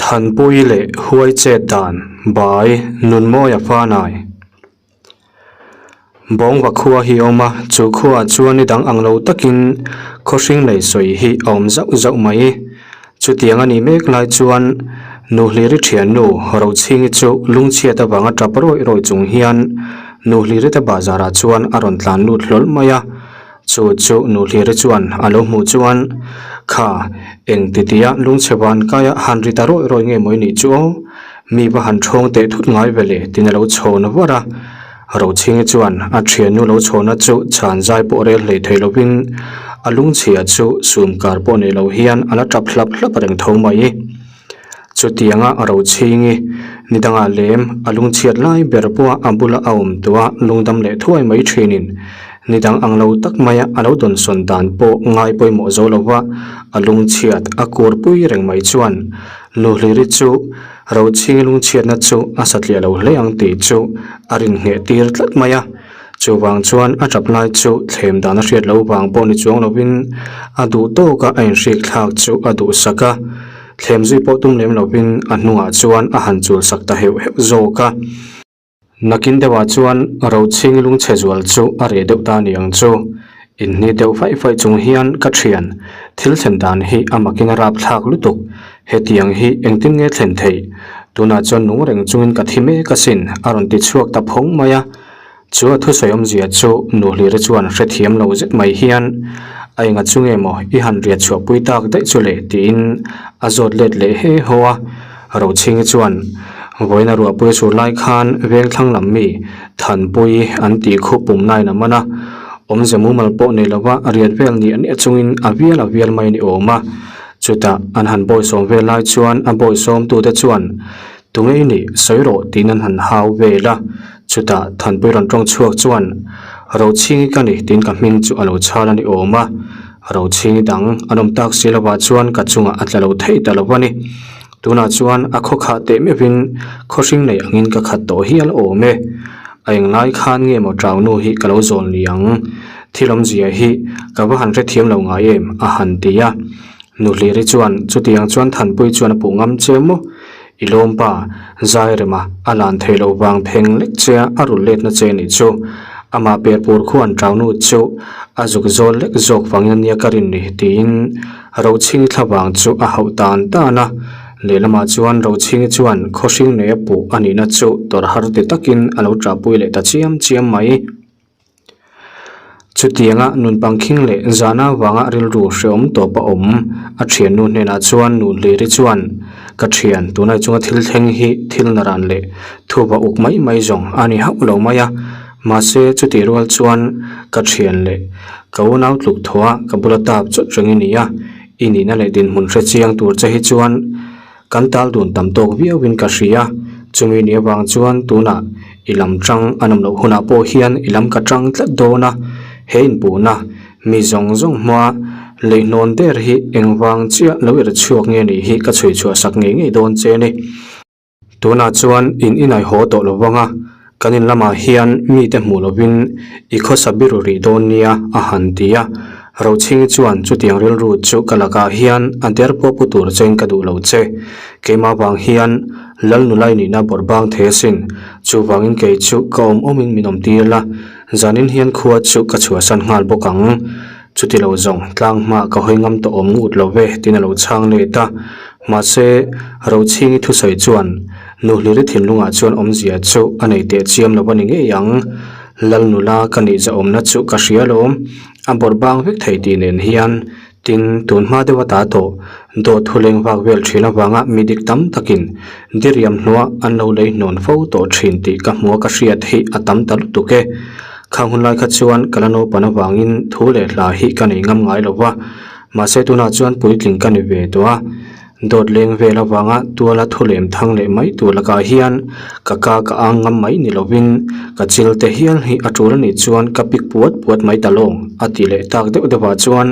Thanpui leh huai chet dan bai Nunmawia Fanai. Bawngva khua hi a awm a, chu khuaah chuan ni dang ang lo takin khawhring lei sawi hi a awm zauh zauh mai. Chutiang a nih mek lai chuan Nuhliri thiannu Rochhingi chu lungchhiat avanga tap rawih rawih chung hian Nuhliri te bazarah chuan a rawn tlan lut hlawl mai a. Chu chu Nuhliri chuan a lo hmuh chuan, Kha, eng titia lungchhe van kaia han ri ta rawih rawih nge maw i nih chu aw? Mi va han ṭhawng teh thut ngai ve le tiin a lo chhawn var a. Rochhingi chuan a ṭhiannu lo chhawnna chu chhan zai pawh rel hlei thei lovin a lungchhia chu sum kar pawh nei lo hian a la ṭap hlap hlap reng tho mai. Chutianga Rochhingi ni dangah lem a lungchhiat lai ber pawha a bula a awm tawh a lungdam leh thuai mai ṭhinin ni dang ang lo tak maia a lo dawnsawn dan pawh ngai pawimawh zo lova a lungchhiat a kurpui reng mai chuan Nuhliri chu Rochhingi lungchhiatna chu a satliah lo hle ang tih chu a rinhneh tir tlat mai a. Chuvang chuan a tap lai chu thlem dan a hriat loh vang pawh ni chuang lovin a duh tawka a inhrik thlak chu a duhsak a. Thlem zui pawh tum lem lovin a hnungah chuan a han chul sak ta heuh heuh zawk a. Nakin deuhah chuan Rochhingi lungchhe zual chu a reh deuh ta niang chu. Inhni deuh faih faih chung hian ka thian, thil thlen dan hi a makin a rap thlak lutuk. Hetiang hi engtin nge thlen theih? Tunah chuan nung reng chungin ka thi mek asin, a rawn ti chhuak ta phawng mai a. Chu a thusawi awmzia chu Nuhlira chuan hrethiam lo zet mai hian, A enga chu nge maw i han riat chhuahpui tak daih chu le? tiin a zawt let leh he haw a. Rochhingi chuan, Vawiin a ruahpui a sur lai khan vengthlang lam mi Thanpui an tih khup pum nain a man a, awmze mumal pawh nei lova riat vel ni a nia chungin a vial a vial mai ni awm a. Chutah an han bawisawm vel lai chuan a bawisawmtute chuan, Tunge i nih? Sawi rawh tiin an han hau vel a. Chutah Thanpui rawn tawng chhuak chuan, Rochhingi ka ni tiin ka hming chu a lo chhal a ni awm a. Rochhingi dang an awm tak si lovah chuan ka chungah a tla lo thei ta lo a ni. Tunah chuan a khaw khah teh meuhin khawhring nei angin ka khat tawh hial awm e. A englai khan nge maw tau nu hi ka lo zawl ni ang? Thil awmzia hi ka va han hrethiam lo ngai em? a han ti a. Nuhliri chuan chutiang chuan Thanpui chuan a puh ngam che maw? I lawm pa, zai rema a lan thei lo vang pheng lek che a a rul letna che nih chu. Amah perpur khuan tau nu chu a zuk zawl lek zawk vangin a nia ka rin ni tiin Rochhingi thla vang chu a hauh tan tan a. Lehlamah chuan Rochhingi chuan khawhring nei a puh a nihna chu tawrh har ti takin a lo ṭahpui leh ta chiam chiam mai. Chutianga nun pangkhing leh zahna vanga rilru hrehawm tawp a awm. A thiannu hnenah chuan Nunhliri chuan, Ka thian, tunai chunga thil thleng hi thil naran leh thuva uk mai mai zawng a ni hauh lo mai a. Mahse, chutih rual chuan ka thian leh ka unau tluk thaw a ka bula tap chawt reng i ni a, i nihna leh dinhmun hre chiang tur che hi chuan Kan tal dun tam tawk viauin ka hria, chumi ni avang chuan tunah i lam tang an awm loh hunah pawh hian i lam ka tang tlat dawn a, he inpuhna mi zawng zawng hmaa leihnawn der hi engvang chiah lo irh chhuak nge nih hi ka chhui chhuah sak ngei ngei dawn che ni. Tunah chuan in inai haw tawh lo vang a, kan in lamah hian mite hmuh lovin i khawsa biru rih dawn nia a han ti a. Rochhingi chuan chutiang rilru chu ka lakah hian a der pawh pu tur chein ka duh lo che. Keimah vang hian Lal nulai nihna bawrh bang thei asin. Chuvangin kei chu ka awm awmin min awm tir la, zanin hian khua chu ka chhuahsan nghal bawk ang. Chuti lo zawng tlang hma ka hawi ngam tawh awm ngut lo ve tiin a lo chhang let a. Mahse, Rochhingi thusawi chuan Nuhliri thinlungah chuan awmzia chu a nei teh chiam lo a ni ngei ang. Lal nula ka nih zahawmna chu ka hria alawm, a bawrh bang vek thei tih nen hian tin tun hma deuh ata tawh dawt thu leng vak vel thin avanga mi dik tam takin diriam hnuah an lo lei hnawn fo tawh thin tih ka hmua ka hriat hi a tam ta lutuk e. Khang hun lai kha chuan ka la naupan avangin thu leh hla hi ka nei ngam ngai lo va, mahse tunah chuan puitling ka ni ve tawh a. Dawt leng vel avanga tuala thu lem thang leh mai tur lakah hian ka ka ka ang ngam mai ni lovin ka chil te hial hi a tul anih chuan ka pik puat puat mai ta lawng a ti leh tak deuh deuhah chuan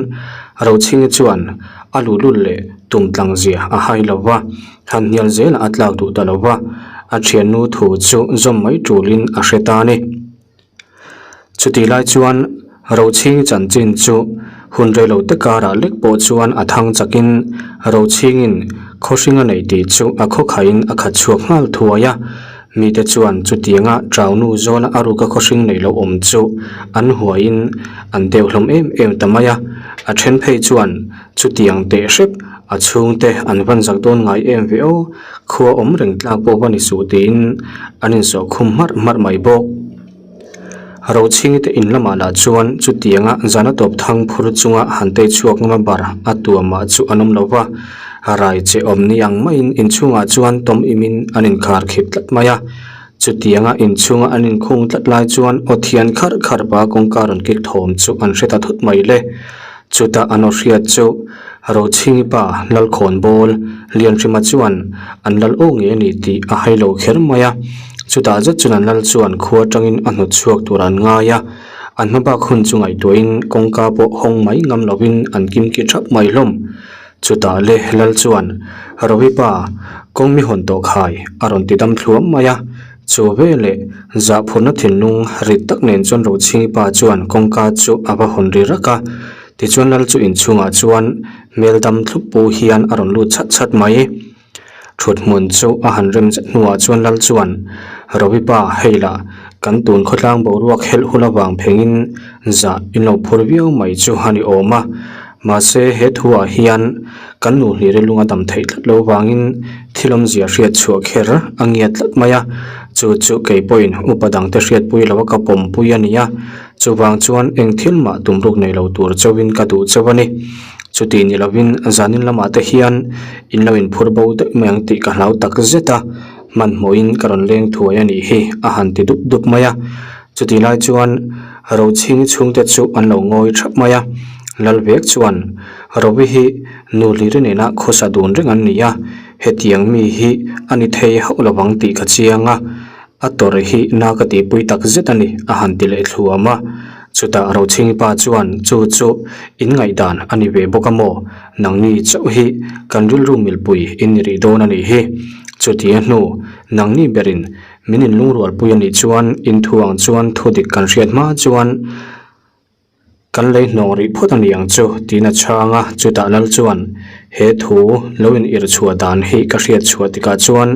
Rochhingi chuan a luhlul leh tum tlang zia a hai lo va, han hnial zelah a tlak duh ta lo va, a thiannu thu chu zawm mai tulin a hre ta a ni. Chutih lai chuan Rochhingi chanchin chu hun rei lo te karah lek pawh chuan a thang chakin Rochhingin Khawhring a nei tih chu a khawkhaiin a khat chhuak nghal thuai a. Mite chuan chutianga Ṭaunu zawna a ruka khawhring nei lo awm chu an huaiin an deuh hlawm em em ta mai a. A then phei chuan chutiang teh hrep a chhungte an van zak dawn ngai em ve aw, khua awm reng tlak pawh va ni suh tiin an insawh khum hmarh hmarh mai bawk. Rochhingi te in lamah lah chuan chutianga zana tawp thang phur chunga han tei chhuak ngama bar a tuamah chu an awm lo va, rai che awm ni ang maiin inchhungah chuan tawm imin an inkhar khip tlat mai a. Chutianga inchhunga an inkhung tlat lai chuan aw thian kharh kharh pa kawngka rawn kik thawm chu an hre ta thut mai le. Chutah an aw hriat chu Rochhingi pa Lalkhawnbawl Lianhrima chuan an lal aw ngei a ni tih a hai lo kher mai a. Chutah zet chuan an lal chuan khua atangin a hnawt chhuak tur an ngai a, an hma bak hun chu ngaihtuahin kawngka pawh hawng mai ngam lovin an kimki thap mai hlawm. Chutah le lal chuan Rovi pa kawng mi hawn tawh khai a rawn ti dam thluam mai a. Chu veleh zahphurna thinlung rit tak nen chuan Rochhingi pa chuan kawngka chu a va hawn ri rak a. Tichuan lal chu inchhungah chuan hmel dam thlup pu hian a rawn lut chhat chhat mai. Thut hmun chu a han rem zet hnuah chuan lal chuan, Rovi pa, hei lah, kan tun khawtlang boruak helh hun avang phengin zah in lo phur viau mai chu a ni awm a. Mahse he thuah hian kan nu hlire lung a dam theih tlat lo vangin thil awmzia hriat chhuah kher a ngiat tlat mai a, chu chu kei pawhin upa dangte hriatpui lo a ka pawmpui a ni a, chuvang chuan eng thil mah tumruk nei lo tur chauhin ka duh chauh a ni. Chuti ni lovin zanin lamah te hian in lo inphur bo daih mai ang tih ka hlau tak zet a, hmanhmawhin ka rawn leng thuai a nih hi a han ti dup dup mai a. Chutih lai chuan Rochhingi chhungte chu an lo ngawi thap mai a, Lalvek chuan Rovi hi nu Liri nena khawsa dun reng an ni a, hetiang mi hi a ni thei hauh lovang tih ka chiang a, a tawrh hi na ka tihpui tak zet a ni a han ti leh thluam a. Chutah Rochhingi pa chuan chu chu in ngaihdan a ni ve bawk a maw, nangni chauh hi kan rilru milpui in ni rih dawn a nih hi. Chutia hnu nangni berin Min inlungrualpui a nih chuan inthu ang chuan thu dik kan hriat hma chuan kan lei hnawng rih phawt a ni ang chu tiin a chhang a, chutah lal chuan he thu lo in irh chhuah dan hi ka hriat chhuah tikah chuan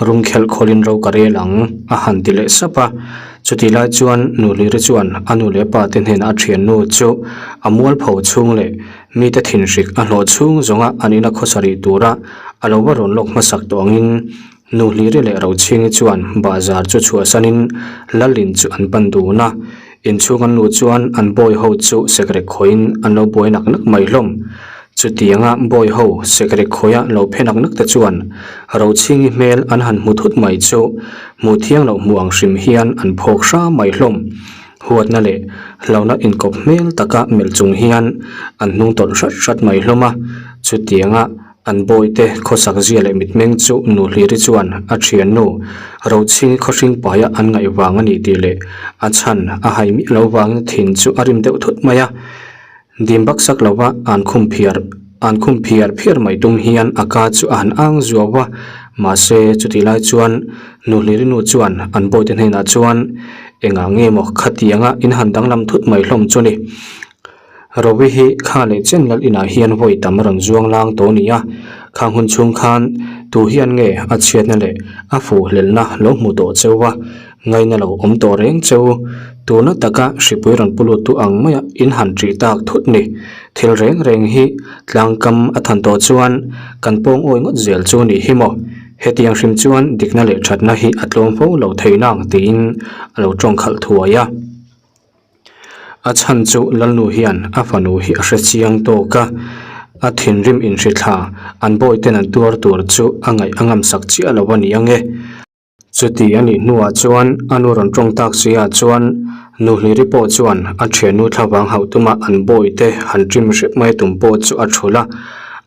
rum khelh khawlin ro ka rel ang a han ti leh sap a, chutih lai chuan Nuhliri chuan a nu leh pa te hnenah a thiannu chu a mualpho chhung leh mite thinhrik a hlawh chhung zawnga an ina khawsa rih tura a lo va rawn lawk hmasak tawh angin Nu Hliri leh Rochhingi chuan bahzar chu chhuahsanin Lalin chu an pan dun a, inchhung an luh chuan an bawi ho chu sekrek khawiin an lo buai nak nak mai hlawm. Chutianga bawi ho sekrek khawia lo phe nak nak te chuan Rochhingi hmel an han hmu thut mai chu hmuh thiang loh hmuh ang hrim hian an phawk hra mai hlawm. Huatna leh hlauhna inkawp hmel taka melh chung hian an hnung tawlh hrat hrat mai hlawm a, chutianga An bawite khawsak zia leh mitmeng chu nu Hliri chuan a thiannu Rochhingi khawhring paia an ngaih vang a ni tih leh a chhan a hai miah lo vangin thin chu a rim deuh thut mai a. Dim baksak lova an khum phiar an khum phiar phiar mai tum hian a ka chu a han ang zuau a, mahse chutih lai chuan nu Hliri nu chuan an bawite hnenah chuan engah nge maw khatianga in han danglam thut mai hlawm chu ni. Rovi hi kha leh chen lal inah hian vawi tam a rawn zuang lang tawh a ni a, khang hun chhung khan tu hian nge a chhiatna leh a fuh hlelna lo hmu tawh cheu a, ngaina lo awm tawh reng cheu. Tuna taka hripui rawn pu lut tu ang maia in han ṭih tak thut ni. Thil reng reng hi tlangkam a than tawh chuan kan pawng awi ngawt zel chu nih hi maw. Hetiang hrim chuan dikna leh ṭhatna hi a tlawm fo lo thei nang tiin a lo ṭawng khalh thuai a. A chhan chu Lalnu hian a fanu hi a hre chiang tawk a, a thinrim inhrithla an bawite'n an tuar tur chu a ngaih a ngamsak chiah lo a ni ang e. Chuti a nih hnuah chuan a nu rawn tawng tak si ah chuan nu Hliri pawh chuan a thiannu thlavang hauh tuma an bawite han ṭim hrep mai tum pawh chu a thulh a,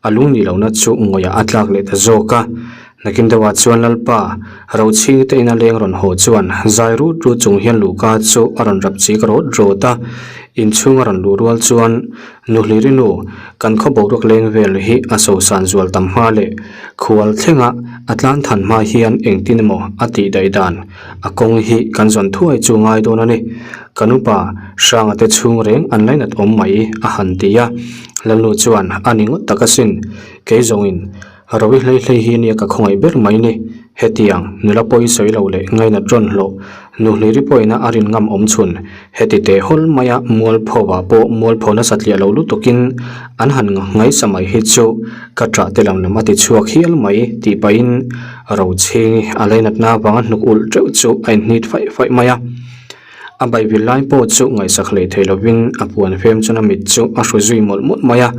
a lung ni lohna chu ngawihah a tlak leh ta zawk a. Nakin deuhah chuan Lalpa, Rochhing te ina leng rawn haw chuan zai rut rut chung hian luhka chu a rawn rap chik rawt rawt a, inchhung a rawn luh rual chuan Nuhliri nu, kan khaw boruak leng vel hi a sosan zual tam hma leh khual thlenga a tlan than hma hian engtin emaw a tih daih dan a kawng hi kan zawn thuai chu ngai dawn a ni. Kan upa Hranga te chhung reng an lainat awm mai a han ti a, Lalnu chuan a ni ngawt tak asin, kei zawngin. Rawi hlei hlei hi nia ka khawngaih ber mai ni. Hetiang, nula pawi sawi lo leh ngainat rawn hlawh, Nuhliri pawhina a rin ngam awm chhun. Heti teh hawl maia mualpho ah pawh mualpho nasa tliah lo lutukin an han ngaisa mai hi chu ka ṭah te lam lam a ti chhuak hial mai tih pahin Rochhingi a lainatna avanga hnuk ulh ṭeuh chu a inhnit faih faih mai a. A baivil lai pawh chu ngaihsak hlei thei lovin a puan fem chuan a mit chu a hru zui mawlh mawlh mai a.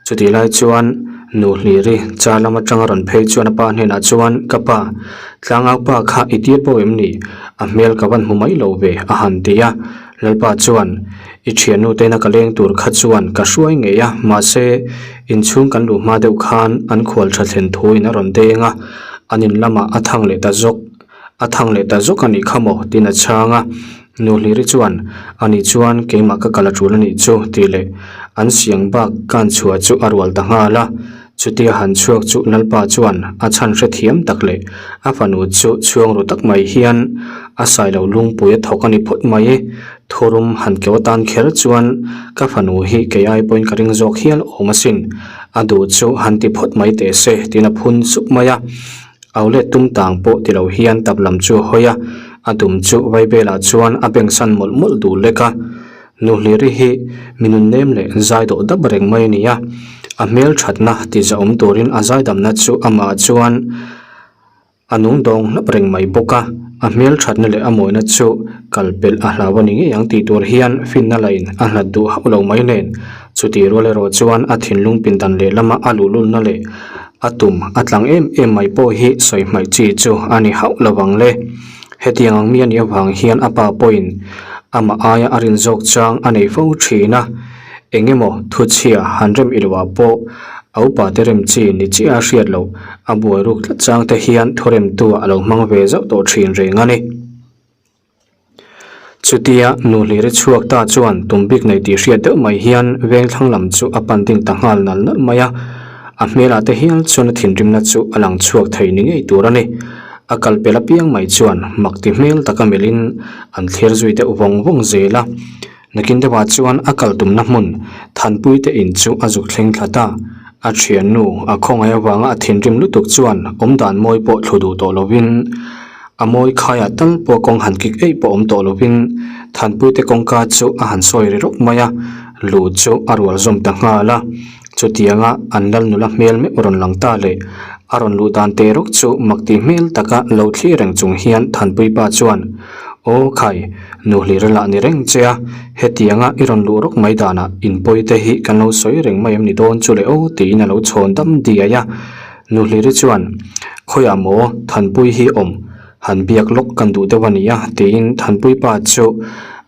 Chutih lai chuan nu Hliri char lam atanga rawn phei chuan a pa hnenah chuan, Ka pa, tlangau pa kha i tir pawh em ni? A hmel ka van hmu mai lo ve, a han ti a. Lalpa chuan, I thiannu tena ka leng tur kha chuan ka hruai ngei a, mahse, inchhung kan luh hma deuh khan an khual tha thlen thuin a rawn deng a, an in lamah a thang leh ta zawk. A thang leh ta zawk a nih kha maw? tiin a chhang a. Nu Hliri chuan, A nih chuan keimah ka kal a tul a nih chu, tih leh an siang bak kan chhuah chu a rual ta nghal a. Chutia han chhuak chu Lalpa chuan a chhan hrethiam tak leh a fanu chu chhuang ru tak mai hian a sailo lungpui a thawk a ni phawt mai. Thurum han keu atan kher chuan ka fanu hi kei ai pawhin ka ring zawk hial awm asin, a duh chu han ti phawt mai teh se, tiin a phun sup mai a. Au let tum tang pawh ti lo hian tap lam chu a hawi a, a dum chu Vaibelah chuan a beng san mawlh mawlh duh lek a. Nuhliri hi mi nun nem leh zai dawh dap reng mai a ni a, a hmel thatna ti zahawm turin a zaidamna chu amah chuan a nung dawng hlap reng mai bawk a, a hmel thatna leh a mawina chu kal pelh a hlau a ni ngei ang tih tur hian finna lain a hlat duh hauh lo mai nen. Chutih rual erawh chuan a thinlung pindan lehlama a luhlulna leh A tum a tlang em em mai pawh hi sawi hmaih chi chu a ni hauh lo vang le. Hetiang ang mi a nih avang hian a pa pawhin amah aia a rin zawk chang a nei fo thin a. Eng emaw thuchhia han rem i loah pawh a upa te rem chi ni chiah a hriat loh a buai ruk tlat chang te hian thuremtu a lo hmang ve zauh tawh thin reng a ni. Chutia nu hliri chhuak ta chuan tum bik nei tih hriat deuh mai hian vengthlang lam chu a pan ding ta nghal nal nal mai a, a hmelah te hial chuan a thinrimna chu a lang chhuak thei ni ngei tur a ni. A kal pel apiang mai chuan mak ti hmel taka melhin an thlir zui deuh vawng vawng zel a. Nakin deuhah chuan a kal tumna hmun Thanpui te in chu a zuk thleng thla ta. A thiannu a khawngaih avanga a thinrim lutuk chuan awmdan mawi pawh thlu duh tawh lovin a mawi khaiah tal pawh kawng han kik eih pawh awm tawh lovin Thanpui te kawngka chu a han sawi ri rawk mai a, lu chu a rual zawm ta nghal a. Chutianga an lal nula hmel meuh rawn lang ta leh a rawn luh dan teh rawk chu mak ti hmel taka lo thlir reng chung hian Thanpui pa chuan, Aw khai, nu hlir lah ni reng che a, hetianga i rawn luh rawk mai danah inpawi te hi kan lo sawi reng mai em ni dawn chu le aw tiin a lo chhawn dam diai a. Nu hliri chuan, Khawiah maw Thanpui hi awm? Han biak lawk kan duh deuh a nia tiin Thanpui pa chu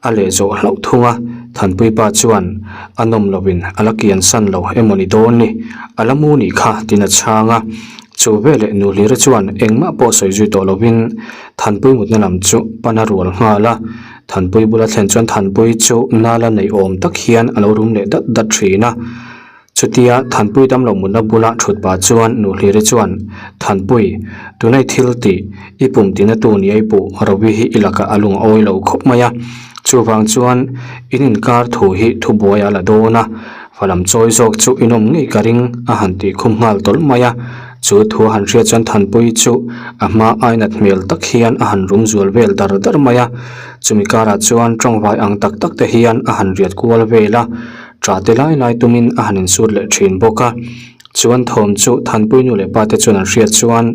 a leh zawh hlauh thung a, Thanpui pa chuan a nawm lovin a la kian san lo emaw ni dawn ni, a la mu nih kha tiin a chhang a. Chu veleh nu Hlira chuan engmah pawh sawi zui tawh lovin Thanpui mutna lam chu pan a rual nghal a, Thanpui bula thlen chuan Thanpui chu nala nei awm tak hian a lo rum leh dat dat thin a. Chutia Thanpui damlo mutna bula thut pah chuan Nu Hliri chuan, Thanpui, tunai thil tih i pum tina tu ni ai puh Rovi hi i lakah a lung a awi lo khawp mai a. Chuvang chuan in inkar thu hi thubuai a la dawn a, falam chawi zawk chu in awm ngei ka ring a han tih khum nghal tawlh mai a. Chu thu a han hriat chuan Thanpui chu a hma ainat hmel tak hian a han rum zual vel dar dar mai a. Chumi karah chuan tawngvai ang tak tak te hian a han riat kual vel a. Ṭah te lai lai tumin a han insut leh ṭhin bawk a. Chuan thawm chu Thanpui nu leh pa te chuan an hriat chuan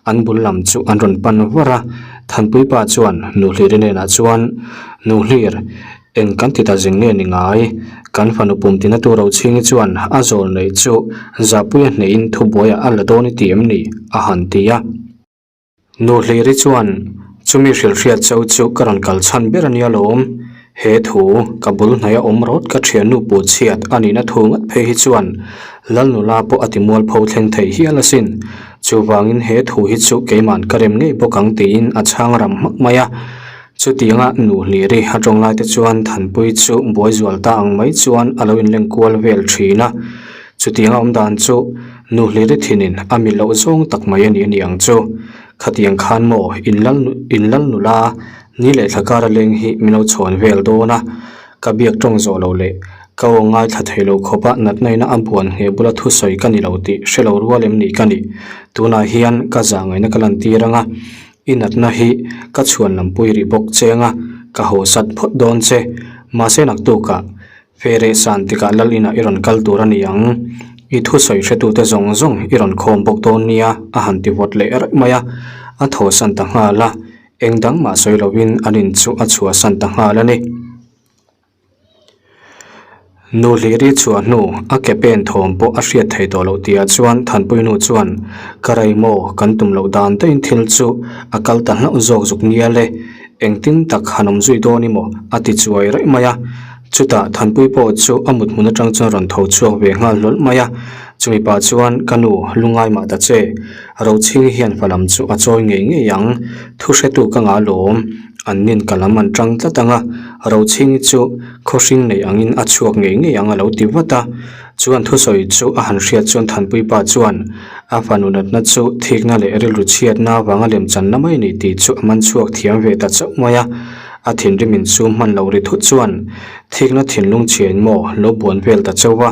an bul lam chu an rawn pan var a. Thanpui pa chuan Nuhliri hnenah chuan, Nuhlir, eng kan ti ta zing nge ni ngai? Kan fanu pum tina tur Rochhingi chuan a zawl neih chu Zapuia hnehin thubuaiah a la dawn i ti em ni? a han ti a. Nu Hliri chuan, Chumi hrilhhriat cho chu ka rawn kal chhan ber a nia lawm. He thu, ka bul hnaia awm rawt ka thiannu puh chhiat a nihna thu ngat phei hi chuan Lalnula pawh a ti mualpho thleng thei hial asin. Chuvangin he thu hi chu keima'n ka rem ngei bawk ang tiin a chhang ram hmak mai a. Chutianga Nu Hliri a tawng laite chuan Thanpui chu buai zual ta ang mai chuan a lo inleng kual vel thin a. Chutianga awm dan chu Nu Hliri thinin a mi loh zawng tak mai a ni a ni ang chu. Khatiang khan maw in lal in lal nula ni leh thla kara leng hi min lo chhawn vel dawn a, ka biak tawng zawh lo leh. Ka aw ngaithla thei lo khawp a, natna ina a buan ngheh bula thusawi ka ni lo tih hre lo rual em ni ka nih? Tunah hian ka zahngaihna ka lantir ang a, i natna hi ka chhuan lampui rih bawk che ang a, ka haw sat phawt dawn che. Mahse naktukah Fere san tikah lal inah i rawn kal tur a ni ang. I thusawi hretute zawng zawng i rawn khawm bawk dawn nia a han ti vawt leh raih mai a, a thawhsan ta nghal a, eng dang mah sawi lovin an in chu a chhuahsan ta nghal a ni. Nu Hliri chhuah hnu a ke pen thawm pawh a hriat thei tawh loh tihah chuan Thanpuinu chuan ka rei maw kan tum loh dan daihin thil chu a kal ta hlauh zawk zuk nia le, engtin tak han awm zui dawn i maw a ti chuai raih mai a. Chutah Thanpui pawh chu a mut hmun atang chuan rawn tho chhuak ve nghal hlawl mai a, chumi pah chuan ka nu lungai mah ta che, Rochhingi hian fa lam chu a chawi ngei ngei ang, thu hretu ka ngah lawm, an nin ka lam an tang tlat ang a, Rochhingi chu khawhring nei angin a chhuak ngei ngei ang a lo ti vat a. Chuan thusawi chu a han hriat chuan Thanpui pa chuan a fanu natna chu thikna leh rilru chhiatna avanga lemchanna mai ni tih chu a man chhuak thiam ve ta chauh mai a. A thinrim in chu hman lo ri thut chuan thikna thinlung chhiain maw lo buan vel ta chauh a,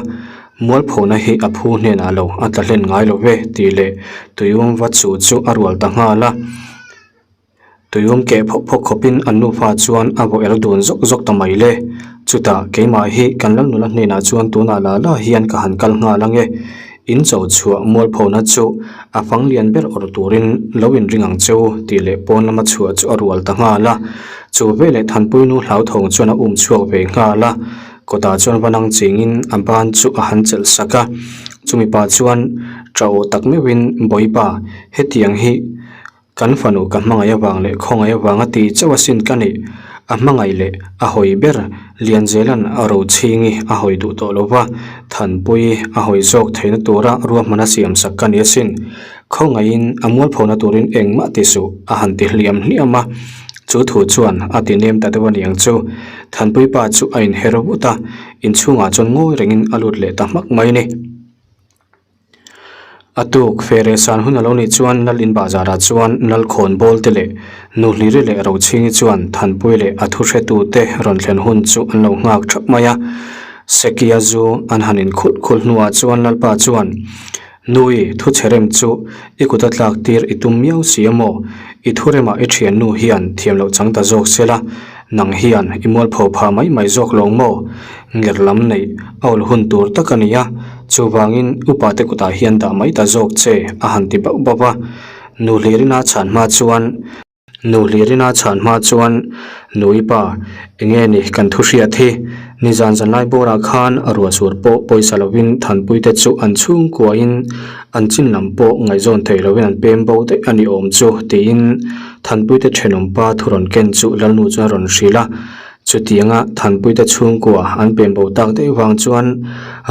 mualphona hi a phu hnenah lo a tla hlen ngai lo ve tih leh tuium va chu chu a rual ta nghal a. Tuium keh phawk phawk khawpin an nufa chuan a vaw er dun zawk zawk ta mai le. Chutah keimah hi kan lalnula hnenah chuan tunah la la hian ka han kal nghal ang e. In cho chhuah mualphona chu a fang lian ber awrh turin lo inring ang che u tih leh pawn lama chhuah chu a rual ta nghal a. Chu veleh Thanpuinu hlauthawng chuan a um chhuak ve nghal a, kawtah chuan va nang chingin a ban chu a han chelh sak a. Chumi pah chuan tah aw tak meuhin Bawipa, hetiang hi Kan fanu ka hmangaih avang leh khawngaih avanga ti chauh asin ka nih. A hmangaih leh a hawi ber Lianzela'n a ro chhingi a hawi duh tawh lo va, Thanpuii a hawi zawk theihna tura ruahman a siamsak ka ni asin. Khawngaihin a mualphona turin engmah ti suh a han ti hliam hliam a. Chu thu chuan a ti nem ta deuh a niang chu. Thanpuii pa chu a inher vut a, inchhungah chuan ngawi rengin a lut leh ta hmak mai ni. A tuk fere san hun a lo nih chuan Lal in bahzarah chuan Lal khawn bawl te leh Nuhliri leh Rochhingi chuan Thanpui leh a thuhretu te rawn thlen hun chu an lo nghak thap mai a. Sekia zu an han in khulh khulh hnuah chuan Lalpa chuan, Nui, thu chhe rem chu i kut a tlak tir i tum miau si a maw? I thu remah i thiannu hian thiam loh chang ta zawk se la, nang hian i mualpho pha mai mai zawk lo maw? Nger lam neih a awl hun tur tak a ni a, chuvangin upa te kutah hian dah mai ta zawk che a han ti bauh bauh a. Nu Hlirina chhan hma chuan Nu Hlirina chhan hma chuan Nui pa, enge ni kan thu hriat hi? Nizan zanlai bawrah khan ruahsur pawh pawisa lovin Thanpuite chu an chhungkuain an chin lam pawh ngaihzawn thei lovin an pem bo daih a ni awm chu tiin Thanpuite thenawmpa thu rawn ken chu Lalnu chuan a rawn hrilh a. Chutianga Thanpuite chhungkua an pen bo tak daih vang chuan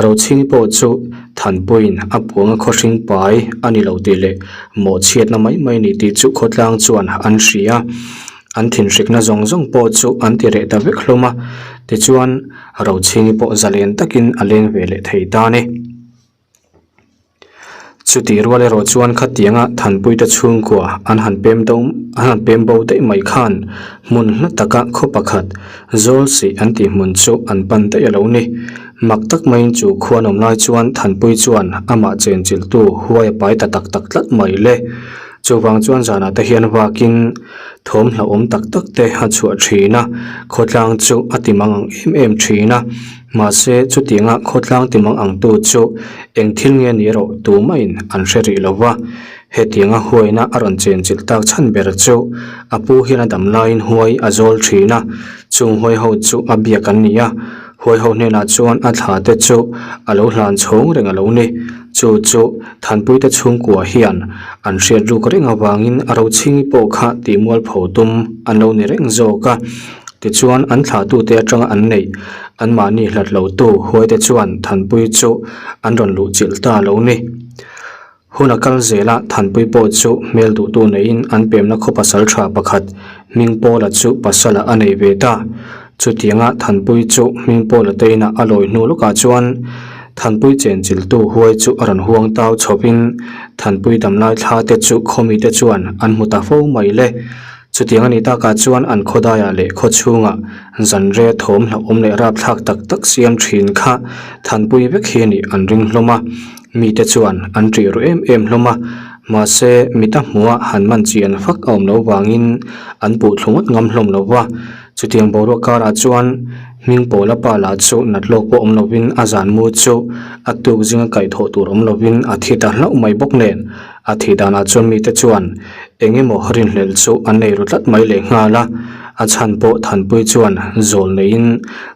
Rochhingi pawh chu Thanpuiin a puanga khawhring pai a ni lo tih leh mawhchhiatna mai mai ni tih chu khawtlang chuan an hria. An thinhrikna zawng zawng pawh chu an ti reh ta vek hlawm a, tichuan Rochhingi pawh zalen takin a leng ve leh thei ta a ni. Chutih rual erawh chuan khatianga Thanpuite chhungkua an han pem do an han pem bo daih mai khan hmun hla taka khaw pakhat Zawlsih an tih hmun chu an pan daih a lo ni. Mak tak maiin chu khuan awm lai chuan Thanpui chuan amah chenchilhtu huai a pai ta tak tak tlat mai le. Chuvang chuan zanah te hian vakin thawm hlauhawm tak tak te a chhuah thin a, khawtlang chu a ti mang ang em em thin a. Mahse, chutianga khawtlang ti mang ang tu chu eng thil nge ni erawh tumaiin an hre rih lo va. Hetianga huaina a rawn chenchilh tak chhan ber chu a pu hian a dam laiin huai a zawl thin a, chung huai ho chu a biak an ni a, huai ho hnenah chuan a thla te chu a lo hlan chhawng reng a lo ni. Chu chu Thanpuite chhungkua hian an hriat ruk reng avangin a rochhingi pawh kha tihmualpho tum an lo ni reng zawk a. Tichuan, an thlahtute atanga an neih, anmahni hlat lotu huaite chuan Thanpui chu an rawn luh chilh ta lo ni. Hun a kal zel a, Thanpui pawh chu hmel duhtu neiin an pemna khaw pasal tha pakhat Hmingpawla chu pasalah a nei ve ta. Chutianga Thanpui chu Hmingpawla te inah a lawi hnu lawkah chuan Thanpui chenchilhtu huai chu a rawn huang tau chhawpin Thanpui damlai thla te chu khawmite chuan an hmu ta fo mai le. Chutiang a nih takah chuan an khawdaiah leh khaw chhungah zanre thawm hlauhawm leh rapthlak tak tak siam thin kha thanpui vek hi a nih an ring hlawm a, mite chuan an ṭih ru em em hlawm a, mahse mita hmuha han man chian fak a awm lo vangin an puh thlu ngawt ngam hlawm lo va. Chutiang boruak karah chuan hming pawla pa lah chu nat lawk pawh awm lovin a zan mu chu a tuk zinga kaihthawh tur awm lovin a thi ta hlauh mai bawk nen a thih danah chuan mite chuan eng emaw rinhlelh chu an nei ru tlat mai leh nghal a, a chhan pawh Thanpui chuan zawl neiin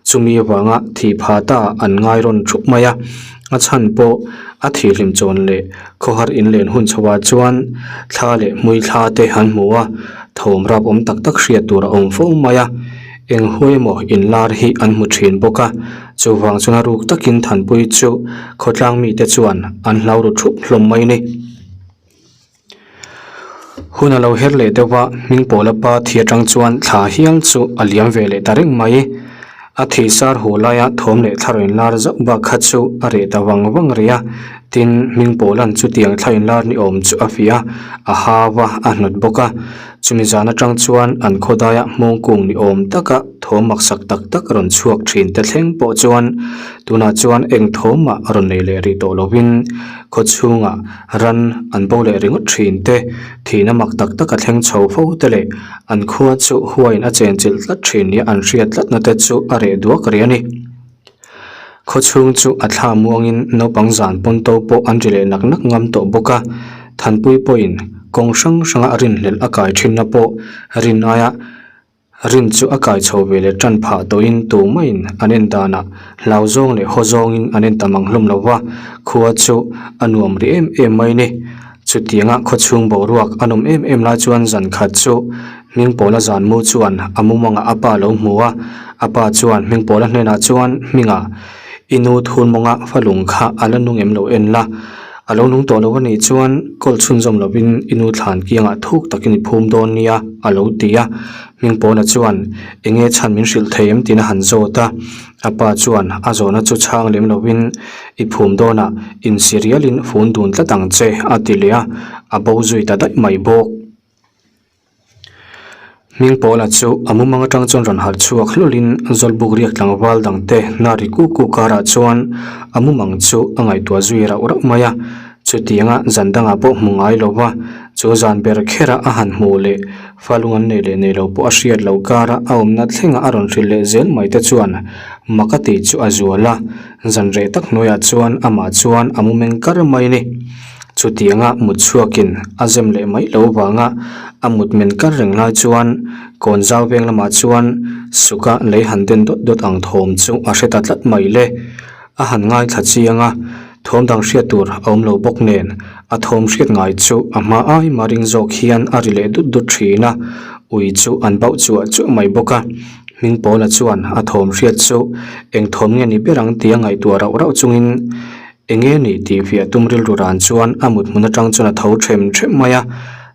chumi avanga thih pha ta an ngai rawn thup mai a, a chhan pawh a thihhlim chawn leh khawhar inlen hun chhoah chuan thla leh hmui thla te an hmu a, thawm rap awm tak tak hriat tur a awm fo mai a, eng huai emaw inlar hi an hmu thin bawk a, chuvang chuan a ruk takin Thanpui chu khawtlang mite chuan an hlau ru thup hlawm mai a ni. Hun a lo her leh deuh a, hming pawla pa thi atang chuan thla hial chu a liam ve leh ta reng mai. A thih sar hu laia thawm leh thla rawn lar zauh bak kha chu a reh ta vang vang rih a, tin hming pawla'n chutiang thla inlar ni awm chu a fiah a, a hau a, a hnawt bawk a. Chumi zan atang chuan an khawdaia hmawng kung ni awm taka thawm maksak tak tak rawn chhuak thin te thleng pawh chuan tunah chuan eng thawm mah rawn nei leh rih tawh lovin khaw chhungah Ran an bo leh ringawt thin te, thihna mak tak tak a thleng chho fo te leh an khua chu huaiin a chenchilh tlat thin nia an hriat tlatna te chu a reh duak rih a ni. Khaw chhung chu a thla muangin naupang zan pawn to pawh an ri leh nak nak ngam tawh bawk a, Thanpui pawhin kawng hrang hranga rinhlelh a kai thinna pawh rin aia Rin chu a kai chho ve leh tan phah tawhin tumaiin an en danah hlau zawng leh haw zawngin an en ta mang hlawm lo va, khua chu a nuam rih em em mai ni. Chutianga khaw chhung boruak a nawm em em lai chuan zan khat chu Hmingpawla zan mu chuan a mumangah a pa lo hmu a, a pa chuan Hmingpawla hnenah chuan Hminga i nu thunmawnga falung kha a la nung em lo en la, A lo nung tawh lo a nih chuan kawl chhunzawm lovin i nu thlan kiangah thuk takin i phum dawn nia a lo ti a. Hmingpawna chuan eng nge chhan min hrilh thei em tiin a han zawt a. A pa chuan a zawhna chu chhang lem lovin i phum dawnah insi rialin fun dun tlat ang che a ti leh a, a bo zui ta daih mai bawk. Hming Pawla chu a mumang atang chuan rawn harh chhuak hlawlin Zawlbuk riak tlangval dangte hna ri kuk kuk karah chuan a mumang chu a ngaihtuah zui rauh rauh mai a. Chutianga zan dangah pawh hmu ngai lo va, chu zan ber khera a han hmuh leh falung an nei leh nei lo pawh a hriat loh kara a awmna thlenga a rawn hrilh leh zel mai te chuan mak a tih chu a zual a. Zan reh tak hnuaiah chuan amah chuan a mumeng kar mai a ni. Chutianga mut chhuakin a zem leh mai lo vanga a mut men kar reng lai chuan kawn zau veng lamah chuan suka lei han den dawt dawt ang thawm chu a hre ta tlat mai le. A han ngaithla chiang a, thawm dang hriat tur a awm lo bawk nen a thawm hriat ngai chu a hma ai mah ring zawk hian a ri leh dut dut thin a, ui chu an bauh chuah chuah mai bawk a. Hmingpawla chuan a thawm hriat chu eng thawm nge ni ber ang tia ngaihtuah rauh rauh chungin Enge nih tih fiah tum rilru ran chuan a mut hmun atang chuan a tho them them mai a,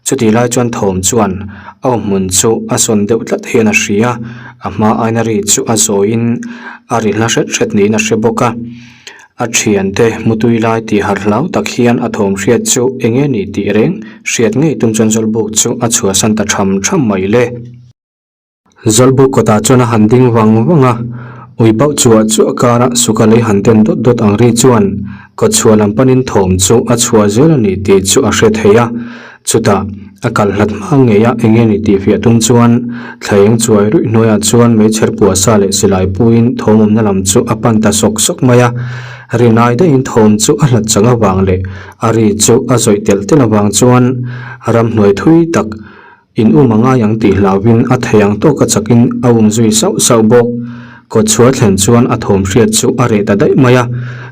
chutih lai chuan thawm chuan a awm hmun chu a sawn deuh tlat hian a hria, a hma aina ri chu a zawiin a ri hla hret hret niin a hre bawk a, a thiante mutui lai tih harh hlau tak hian a thawm hriat chu enge nih tih reng hriat ngei tum chuan Zawlbuk chu a chhuahsan ta tham tham mai le. Zawlbuk kawtah chuan a han ding vang vang a, ui bauh chuah chuah kara suka lei han den dawt dawt ang ri chuan kawtchhuah lam panin thawm chu a chhuah zel a ni tih chu a hre thei a. Chutah a kal hlat hma ngei a eng nge ni tih fiah tum chuan thla eng chuai ruih hnuaiah chuan meichher puahsa leh silai puiin thawm awmna lam chu a pan ta sawk sawk mai a. Rinai daihin thawm chu a hlat chang avang leh a ri chu a zawih telh telh avang chuan ramhnuai thui tak In um a ngai ang tih hlauhin a thei ang tawka chakin a um zui sauh sauh bawk. Kawtchhuah thlen chuan a thawm hriat chu a reh ta daih mai a,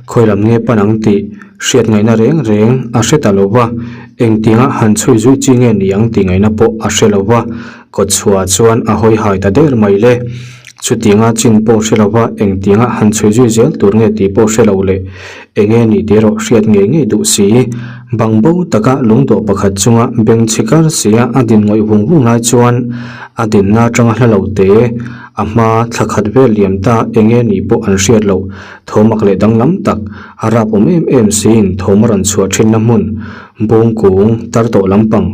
khawi lam nge pan ang tih hriat ngaihna reng reng a hre ta lo va, engtianga han chhui zui chi nge ni ang tih ngaihna pawh a hre lo va, kawtchhuah chuan a hawi hai ta der mai le. Chutianga chin pawh hre lo va, engtianga han chhui zui zel tur nge tih pawh hre lo leh enge nih tih erawh hriat ngei ngei duh si. Bang bo taka lungdawh pakhat chunga beng chhi kar sia a din ngawih vung vung lai chuan a dinna atanga hla lo te, a hma thla khat vel liam ta enge nih pawh an hriat loh thawmak leh danglam tak a rap awm em em siin thawm a rawn chhuah thinna hmun bung kung tar tawh lampang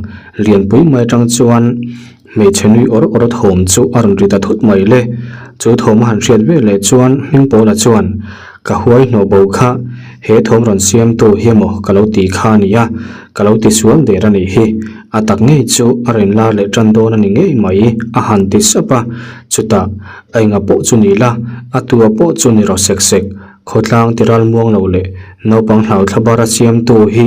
lianpui mai atang chuan. Hmeichhe nui awr awr thawm chu a rawn ri ta thut mai le. Chu thawm a han hriat vel leh chuan Hmingpawla chuan, Ka huai hnawh bo kha, he thawm rawn siamtu hi emaw ka lo ti kha a nia, ka lo ti sual der a nih hi. A tak ngei chu a rawn lar leh tan dawn a ni ngei mai, a han ti sap a. Chutah, a enga pawh chu ni la, a tua pawh chu ni rawh sek sek. Khawtlang ti ral muang lo leh naupang hlau thla bara siamtu hi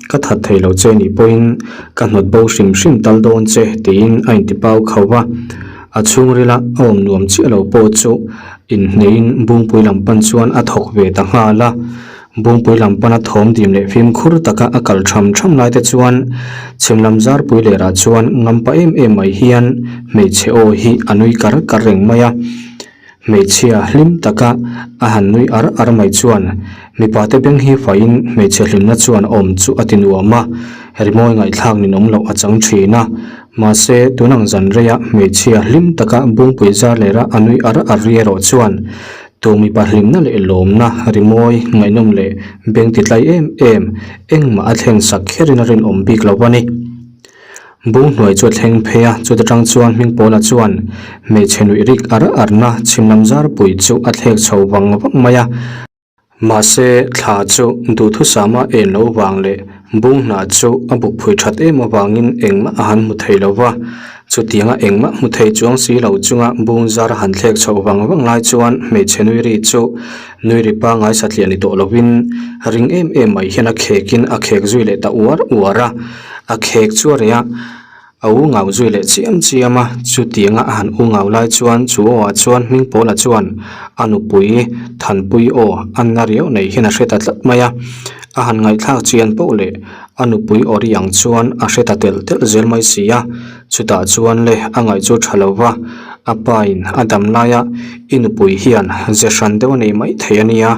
ka that thei lo che nih pawhin ka hnawt bo hrim hrim tal dawn che tiin a inti pau kho va. A chhungrila a awm nuam chiah lo pawh chu inhneiin Bungpui lam pan chuan a thawk ve ta nghal a. Bungpui lam pana thawm dim leh fimkhur taka a kal tham tham lai te chuan chhim lam zarpui lerah chuan ngampa em em mai hian hmeichhe aw hi a nui kar kar reng mai a. Hmeichhia hlim taka a han nui ar ar mai chuan mipa te beng hi faiin hmeichhe hlimna chuan awm chu a ti nuam a, rimawi ngaihthlak ninawm loh a chang thin a. Mahse, tun ang zan reia hmeichhia hlim taka bungpui zar lera a nui ar ar ri erawh chuan tu mipa hlimna leh lawmna rimawi ngaihnawm leh beng ti tlai em em engmah a thlen sak kherin a rinawm bik lo a ni. Bung hnuai chu a thleng phei a, chuta tang chuan Hmingpawla chuan hmeichhe nuih rik ar arna chhim lam zarpui chu a thlek chho vang vang mai a. Mahse, thla chu duhthusama en lo vang leh bung hnah chu a buk phui that em avangin engmah a han hmu thei lo va. Chutianga engmah hmu thei chuang si lo chunga bung zar a han thlek chhoh vang vang lai chuan hmeichhe nui ri chu nui ri pangngai satliah ni tawh lovin ring em em mai hian a khekin a khek zui leh ta uar uar a. A khek chu a reh a, a u ngau zui leh chiam chiam a, chutianga a han u ngau lai chuan chu aw ah chuan Hmingpawla chuan a nupui Thanpui aw a na riau nei hian a hre ta tlat mai a, a han ngaihthlak chian poh leh a nupui aw ri ang chuan a hre ta telh telh zel mai si a, chutah chuan le a ngaih chu tha lo va, a pa in a dam laia i nupui hian ze hran deuh a nei mai thei a nia.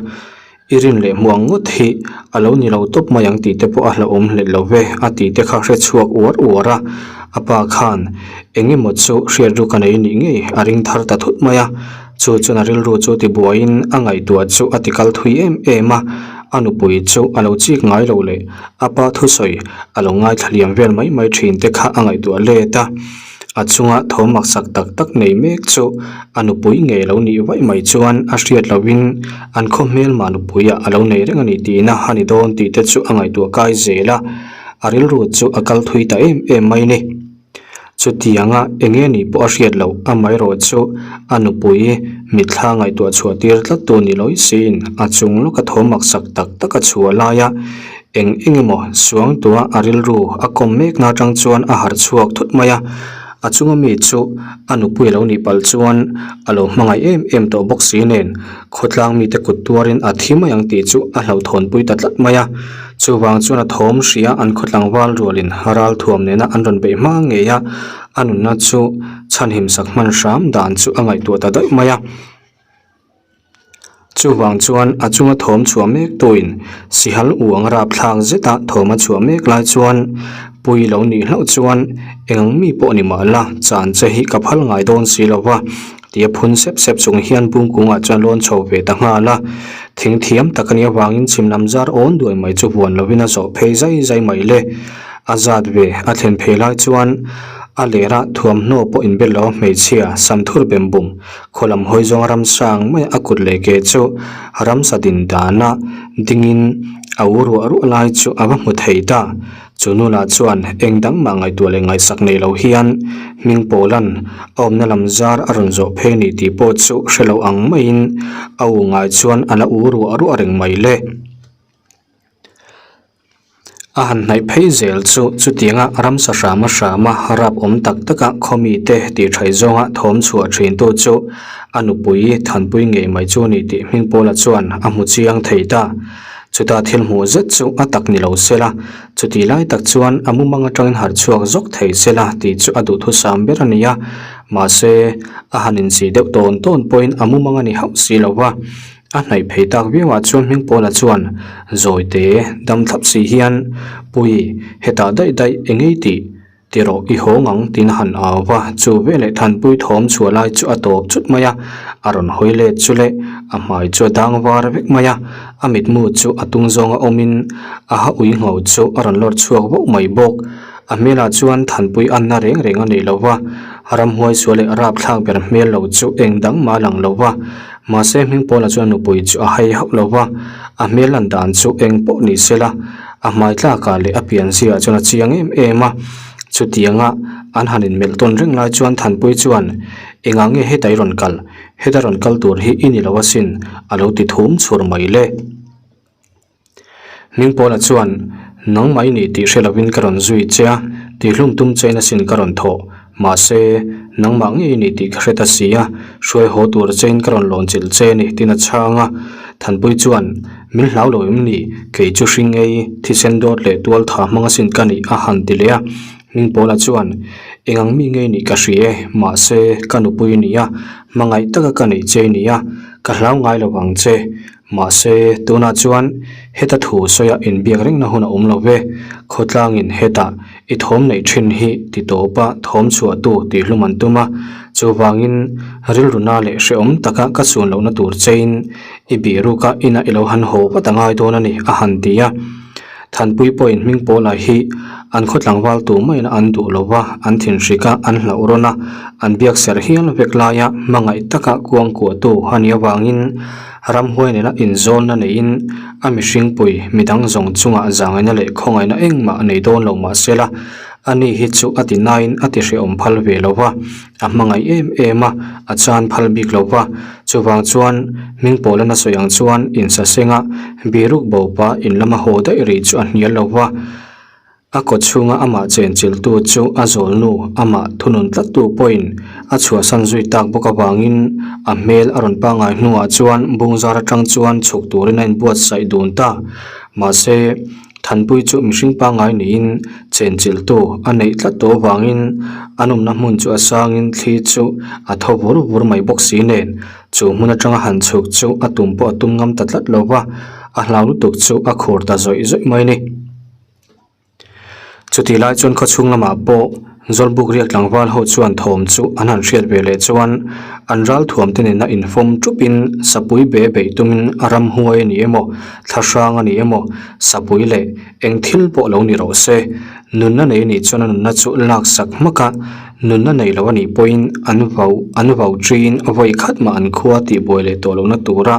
I rin leh hmuang ngawt hi a lo ni lo tawp mai ang tih te pawh a hlauhawm hlelh lo ve a tih te kha hre chhuak uar uar a, a pa khan eng emaw chu hriat ruk a nei nih ngei a ring thar ta thut mai a, chu chuan a rilru chu tibuaiin a ngaihtuah chu a tikal thui em em a, a nupui chu a lo chik ngai lo leh a pa thusawi a lo ngaithla liam vel mai mai thin te kha a ngaihtuah let a. A chunga thawm maksak tak tak nei mek chu a nupui ngei lo nih vaih mai chuan a hriat lohin an khaw hmelma nupuiah a lo nei reng a ni tihna a ni dawn tih te chu a ngaihtuah kai zel a, a rilru chu a kal thui ta em em mai ni. Chutianga eng nge nih pawh a hriat loh amaherawh chu a nupui mitthla ngaihtuah chhuah tir tlat tu ni lawih siin a chung lawka thawm maksak tak tak a chhuah laia Eng eng emaw suangtua a rilru a kawm mekna atang chuan a harh chhuak thut mai a, a chunga mi chu a nupui a lo nih palh chuan a lo hmangaih em em tawh bawk si nen khawtlang mite kut tuarin a thi mai ang tih chu a hlauhthawnpui ta tlat mai a. Chuvang chuan a thawm hria an khawtlangval rualin ralthuam nena an rawn beih hma ngei a, a nunna chu chhanhim sak hman hram dan chu a ngaihtuah ta daih mai a. Chuvang chuan a chunga thawm chhuah mek tuin sihal uang rapthlak zeta thawm a chhuah mek lai chuan pui lo nih hlauh chuan eng mi pawh ni mah la chan che hi ka phal ngai dawn si lo va tia phun sep sep chung hian bungkungah chuan lawn chho ve ta nghal a. Thing thiam tak a nih avangin chhim lam zar awn duai mai chu huan lovin a zawh phei zai zai mai le. A zat ve a thlen phei lai chuan a lera thuamhnaw pawh inbel lo hmeichhia samthur bem bum Khaw lam hawi zawng ramsa ang mai a kut leh ke chu ramsa din dana dingin a u ruah ruah lai chu a va hmu thei ta. Chu nu lah chuan eng dang mah ngaihtuah leh ngaihsak nei lo hian hming pawlan a awmna lam zar a rawn zawh phei a ni tih pawh chu hre lo ang maiin a u ngai chuan a la u ruah ruah reng mai le. A han hnaih phei zel chu chutianga ramsa hrama hrama rap awm tak taka khawmite tih thaih zawnga thawm chhuah thintu chu a nupui thanpui ngei mai chu a ni tih Hmingpawla chuan a hmu chiang thei ta. Chuta thil hmuh zet chu a tak ni lo sela, chutih lai tak chuan a mumang atangin harh chhuak zawk thei sela tih chu a duhthusam ber a ni a, mahse a han insi deuh tawn tawn pawhin a mumang a ni hauh si lo va. A hnaih phei tak viauah chuan Hmingpawla chuan Zawite dam thlap si hian, Pui, hetah daih daih eng ei tih? Ti rawh, i hawng ang tiin a han au va, chu veleh Thanpui thawm chhuah lai chu a tawp chut mai a, a rawn hawi let chu le, a hmai chu a dang var vek mai a, a mitmu chu a tung zawnga awmin a ha ui ngho chu a rawn lawr chhuak vauh mai bawk. A hmelah chuan Thanpui anna reng reng a nei lo va. Ramhuai sual leh rapthlak ber hmel lo chu eng dang mah a lang lo va, mahse Hmingpawla chuan nupui chu a hai hauh lo va, a hmel lan dan chu eng pawh ni se la, a hmai tlakah leh a pianziah chuan a chiang em em a. Chutianga an han inmelh tawn reng lai chuan Thanpui chuan, Engah nge heta i rawn kal? Heta rawn kal tur hi i ni lo asin, a lo ti thum chhur mai le. Hmingpawla chuan, Nangmah i nih tih hre lovin ka rawn zui che a, tihhlum tum chein asin ka rawn thawh. Mahse, nangmah ngei i nih tih ka hre ta si a, hruai haw tur chein ka rawn lawn chilh che a ni, tiin a chhang a. Thanpui chuan, Min hlau lo em ni? Kei chu hring ngei, thisen dawt leh tual tha hmang asin ka nih, a han ti leh a. Hmingpawla chuan, Eng ang mi ngei nih ka hria e, mahse, ka nupui i ni a, hmangaih taka ka neih che i ni a, ka hlau ngai lo vang che. Mahse, tunah chuan heta thu sawiah inbiak rengna hun a awm lo ve. Khawtlangin hetah i thawm neih thin hi ti tawpa thawm chhuahtu tih hlum an tum a, chuvangin rilru na leh hrehawm taka ka chhun lohna tur chein i biruka inah i lo han haw vat a ngai dawn a ni, a han ti a. Thanpui pawhin hming pawla hi an khaw tlangval tu maiin an duh lo va, an thinhrik a, an hlauh rawn a, an biak serh hial vek laia hmangaih taka kuang kuahtu a nih avangin ramhuai nena inzawnna neiin a mihringpui midang zawng chungah zangaina leh khawngaihna engmah a nei dawn lo mahsela ani hi chu a ti nain a ti hrehawm phal ve lo va. A hmangaih em em a, a chan phal bik lo va. Chuvang chuan hming pawla na sawi ang chuan insasenga biruk bopa in lama haw daih rih chu a hnial lo va. A kaw chhunga amah chenchilhtu chu a zawlnu amah thunun tlattu pawhin a chhuahsan zui tak bawk avangin a hmel a rawn pangngai hnuah chuan bungzar atang chuan chhuk turin a inbuatsaih dun ta. Mahse. Thanpui chu mihring pangngai niin chenchilhtu a neih tlat tawh avangin an awmna hmun chu a sangin thli chu a tho vur vur mai bawk si nen chu hmun atanga han chhuk chu a tum pawh a tum ngam ta tlat lo va, a hlau lutuk chu a khur ta zawih zawih mai a ni. Chutih lai chuan khawchhung lamah pawh Zawlbuk riak tlangval ho chuan thawm chu an han hriat ve leh chuan an ral thuam te nena infawm tupin sapui be beih tumin a ramhuai a ni emaw, thlahrang a ni emaw, sapui leh eng thil pawh lo ni rawh se. Nunna nei a nih chuan a nunna chu laksak hmak a, nunna nei lo a nih pawhin an vau an vau ṭiin vawi khat mah an khua tihbuai leh tawh lohna tura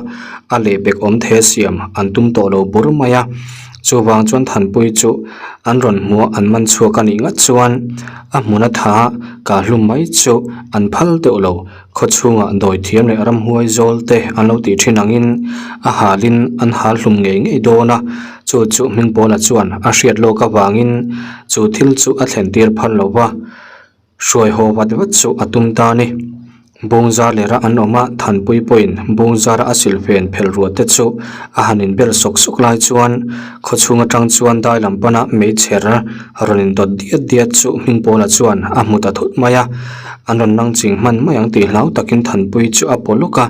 a lehpek awm thei a siam an tum tawh lo bur mai a. Chuvang chuan Thanpui chu an rawn hmuh a an man chhuak a nih ngat chuan a hmun a tha a, kah hlum mai chu an phal deuh lo. Khaw chhungah dawi thiam leh ramhuai zawl te an lo tih thin angin a halin an hal hlum ngei ngei dawn a, chu chu Hmingpawla chuan a hriat lawk avangin chu thil chu a thlen tir phal lo va. Hruai haw vat vat chu a tum ta a ni. Bawngzar lera an awm a, Thanpui pawhin Bawngzara a silfen phelh ruah te chu a han inbel sawk sawk lai chuan khaw chhung atang chuan dai lam pana meichher rawn indawt diat diat chu Hmingpawla chuan a hmu ta thut mai a. An rawn nang ching hman mai ang tih hlau takin Thanpui chu a paw lawk a,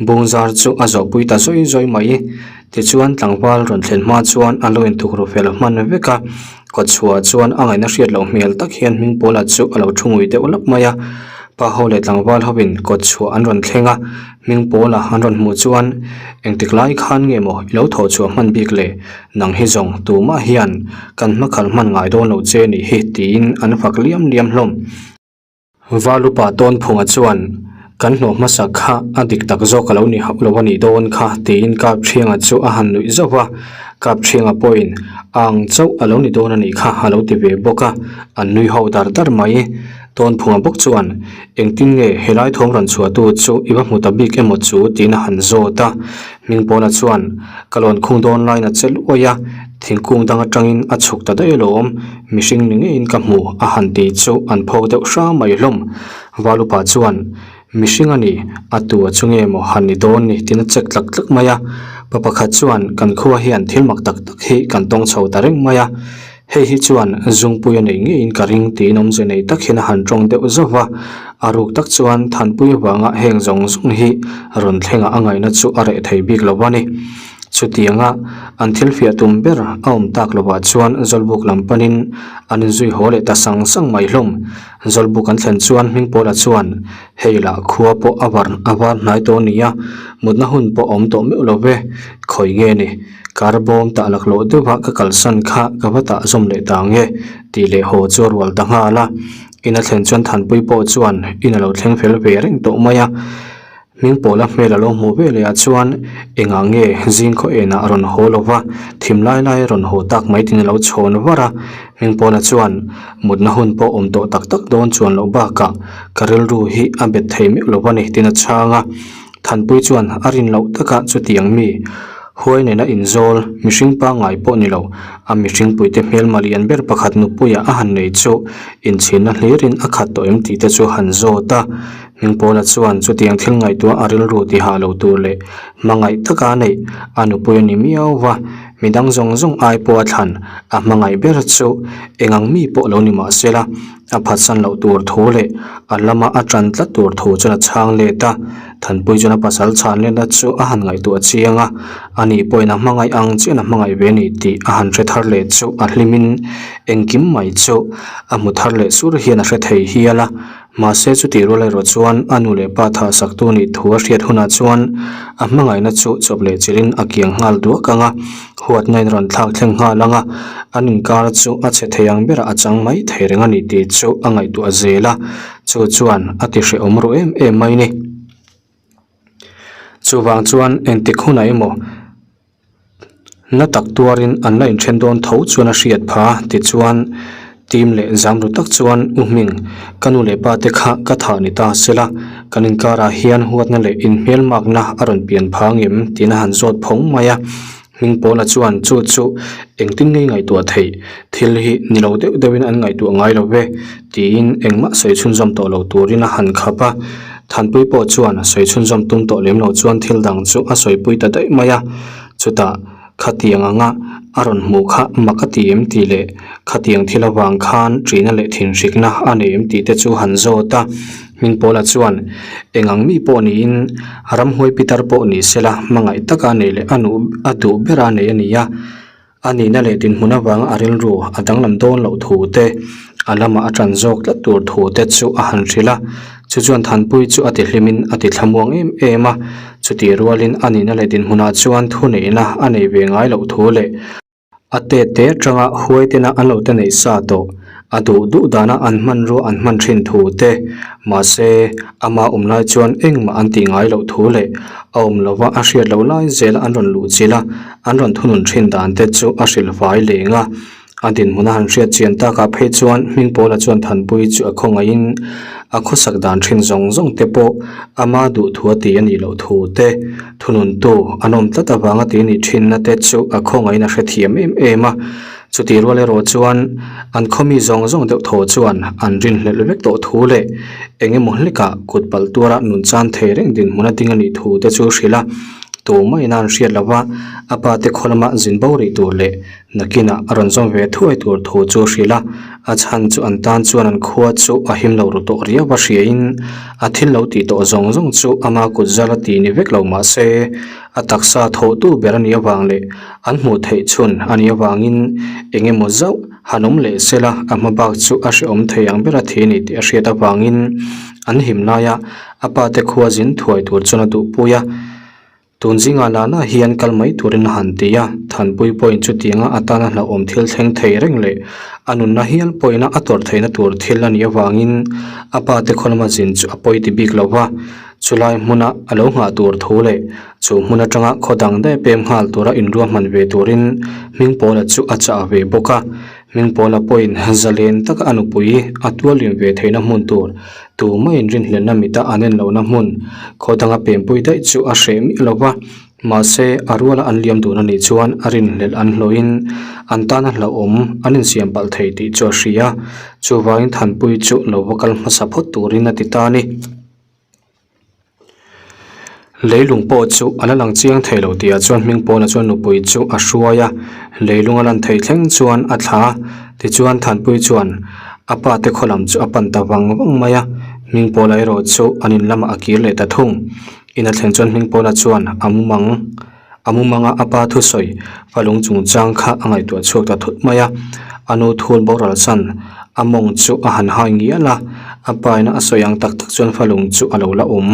Bawngzar chu a zawhpui ta zawi zawi mai. Tichuan tlangval rawn thlen hma chuan a lo intukru fel hman vek a. Kawtchhuah chuan a ngaihna hriat loh hmel tak hian Hmingpawla chu a lo thu ngui deuh lap mai a. Pa ho leh tlangval hovin kawtchhuah an rawn thleng a, Hmingpawla an rawn hmuh chuan engtik lai khan nge maw i lo thawh chhuah hman bik le, nang hi zawng tumah hian kan hmakhalh hman ngai dawn lo che nih hi tiin an fak liam liam hlawm. Valupa Tawnphunga chuan, Kan hlawh hmasa kha a dik tak zawk a lo ni hauh lo a nih dawn kha, tiin Kapṭhianga chu a han nuih zauh a. Kapṭhianga pawhin, Ang chauh a lo ni dawn a nih kha a lo ti ve bawk a, an nui ho dar dar mai. Tawnphunga bawk chuan, Engtin nge helai thawm rawn chhuahtu chu i va hmu ta bik emaw chu? tiin a han zawt a. Hmingpawla chuan, Ka lawn khung dawn laiin a che luai a, thingkung dang atangin a chhuk ta daih alawm. Mihring ni ngeiin ka hmu a han ti chu an phawk deuh hra mai hlawm. Valupa chuan, Mihring a ni, a tu a chu nge maw han ni dawn ni tiin a check tlak tlak mai a. Pa pakhat chuan, Kan khua hian thil mak tak tak hi kan tawng chho ta reng mai a. Hei hi chuan zungpui a nei ngeiin ka ring tiin awmze nei tak hian a han tawng deuh zauh va. A ruk tak chuan Thanpui avanga heng zawng zawng hi rawn thlengah a ngaihna chu a reh thei bik lo a ni. Chutianga an thil fiah tum ber a awm tak lovah chuan Zawlbuk lam panin an inzui haw leh ta sang sang mai hlawm. Zawlbuk an thlen chuan Hmingpawla chuan, Hei lah khua pawh a var a var hnai tawh a nia, mutna hun pawh a awm tawh meuh lo ve, khawi nge ni? Kar bawm tah laklawh deuha ka kalsan kha ka va tah zawm leh ta ang e, tih leh haw chu a rual ta nghal a. In a thlen chuan Thanpui pawh chuan in a lo thleng fel ve reng tawh mai a. Hmingpawla hmel a lo hmuh ve leh ah chuan engah nge zingkhaw enah a rawn haw lo va, thim lai lai a rawn haw tak mai tiin a lo chhawn var a. Hmingpawla chuan mutna hun pawh awm tawh tak tak dawn chuan loh bakah ka rilru hi a bet thei meuh lo a ni tiin a chhang a. Thanpui chuan a rin loh takah chutiang mi huai nena inzawl mihring pangngai pawh ni lo, a mihringpuite hmelma lian ber pakhat nupuia a han nei chu inchhinna hlirin a khat tawh em tih te chu han zawt a. Hmingpawla chuan chutiang thil ngaihtuah a rilru tihah lo tur leh hmangaih taka neih a nupui a ni miau va, midang zawng zawng ai pawh a thlan a hmangaih ber chu engang mi pawh lo ni mah sela a phatsan loh tur thu leh a lama a tan tlat tur thu chuan a chhang let a. Thanpui chuan a pasal chhan letna chu a han ngaihtuah chiang a, ani pawhin a hmangaih ang chian a hmangaih ve a ni tih a han hre thar leh chu a hlimin engkim mai chu a hmu thar leh sur hian a hre thei hial a. Mahse chutih rual erawh chuan a nu leh pa thahsaktu nih thu a hriat hunah chuan a hmangaihna chu chawp leh chilhin a kiang nghal duak ang a, huatna in rawn thlak thleng nghal ang a, an inkar chu a chhe thei ang berah a chang mai thei reng a ni tih chu a ngaihtuah zel a, chu chuan a ti hrehawm ru em em mai ni. Chuvang chuan engtik hunah emaw. Na tak tuarin an la inthen dawn tho chuan a hriat pha tichuan team leh zam ru tak chuan U Hming, ka nu leh pa te kha ka thah ni ta sela, kan inkarah hian huatna leh inhmelmakna a rawn pian pha ngem tiin a han zawt phawng mai a. Hming Pawla chuan chu chu engtin ngei ngaihtuah theih thil hi ni lo deuh deuhin an ngaihtuah ngai lo ve tiin engmah sawi chhunzawm tawh lo turin a han khap a. Thanpui pawh chuan sawi chhunzawm tum tawh lem lo chuan thil dang chu a sawipui ta daih mai a, chutah khatiang anga a rawn hmuh kha mak a ti em tih leh khatiang thil avang khan ṭihna leh thinhrikna a nei em tih te chu han zawt a. Hmingpawla chuan eng ang mi pawh niin ramhuai pitar pawh ni sela hmangaih taka nei leh a nuh a duh bera nei a ni a. A nihna leh dinhmun avanga a rilru a danglam dawn loh thu te, a lamah a ṭan zawk tlat tur thu te chu a han hrilh a. Chu chuan Thanpui chu a ti hlimin a ti thlamuang em em a. Chutih rualin a nihna leh dinhmunah chuan thuneihna a nei ve ngai loh thu leh a tet te atanga huai tena an lo te neih sa tawh a duh duh dana an hmanrua an hman thin thu te, mahse ama awm lai chuan engmah an tih ngai loh thu leh a awm lova a hriat loh lai zela an rawn luh chilh a, an rawn thunun thin dan te chu a hrilh fai leng a. A dinhmun a han hriat chian takah phei chuan Hmingpawla chuan Thanpui chu a khawngaihin a khawsak dan thin zawng zawng te pawh ama duh thu a ti a nih loh thu te, thununtu an awm tlat avanga ti a nih thinna te chu a khawngaihin a hrethiam em em a. Chutih rual erawh chuan an khawmi zawng zawng deuh thaw chuan an rinhlelh vek tawh thu leh eng emaw hlekah kut palh tuara nun chan thei reng dinhmun a ding a nih thu te chu hrilh a, tumah ina an hriat lova a pa te khaw lama zin bo rih tur leh nakinah a rawn zawm ve thuai tur thu chu hrilh a, a chhan chu an tan chuan an khua chu a him lo ru tawh riau a hriain a thil lo tih tawh zawng zawng chu ama kut zal a ti ni vek lo mahse a taksa thawhtu ber a nih avang leh An hmuh theih chhun a nih avangin eng emaw zauh han awm leh sela a hma bak chu a hrehawm thei ang bera thi a ni tih a hriat avangin an him laia a pa te khua zin thuai tur chuan a duhpui a. Tun zingah lah lah hian kal mai turin a han ti a, Thanpui pawhin chutianga atana hlauhawm thil thleng thei reng leh a nunna hial pawhina a tawrh theihna tur thil a nih avangin a pa te khaw lama zin chu a pawi ti bik lo va, chulai hmuna a lo nghah tur thu leh Chu hmun atanga khaw dang daih pem nghal tura inruahman ve turin Hmingpawla chu a chah ve bawk a. Hmingpawla pawhin zalen taka a nupui a tualin ve theihna hmun tur tumah inrinhlenna mita an en lohna hmun khaw danga pempui daih chu a hreh miah lo va. Mahse, a ruala an liam dun a nih chuan a rinhlelh an hlawhin an tana hlauhawm an insiam palh thei tih chu a hria. Chuvangin Thanpui chu lo va kal hmasa phawt turin a ti ta a ni. Leilung pawh chu a la lang chiang thei lo tih ah chuan hming pawna chuan nupui chu a hruai a, leilung a lan theih thleng chuan a thla a, tichuan Thanpui chuan a pa te khaw lam chu a pan ta vang vang mai a, hming pawla erawh chu an in lamah a kir leh ta thung. In a thlen chuan hming pawla chuan a mumang a mumanga a pa thusawi falung chungchang kha a ngaihtuah chhuak ta thut mai a, a nu thul boral san a mawng chu a han hai ngial a, a pa ina a sawi ang tak tak chuan falung chu a lo la awm,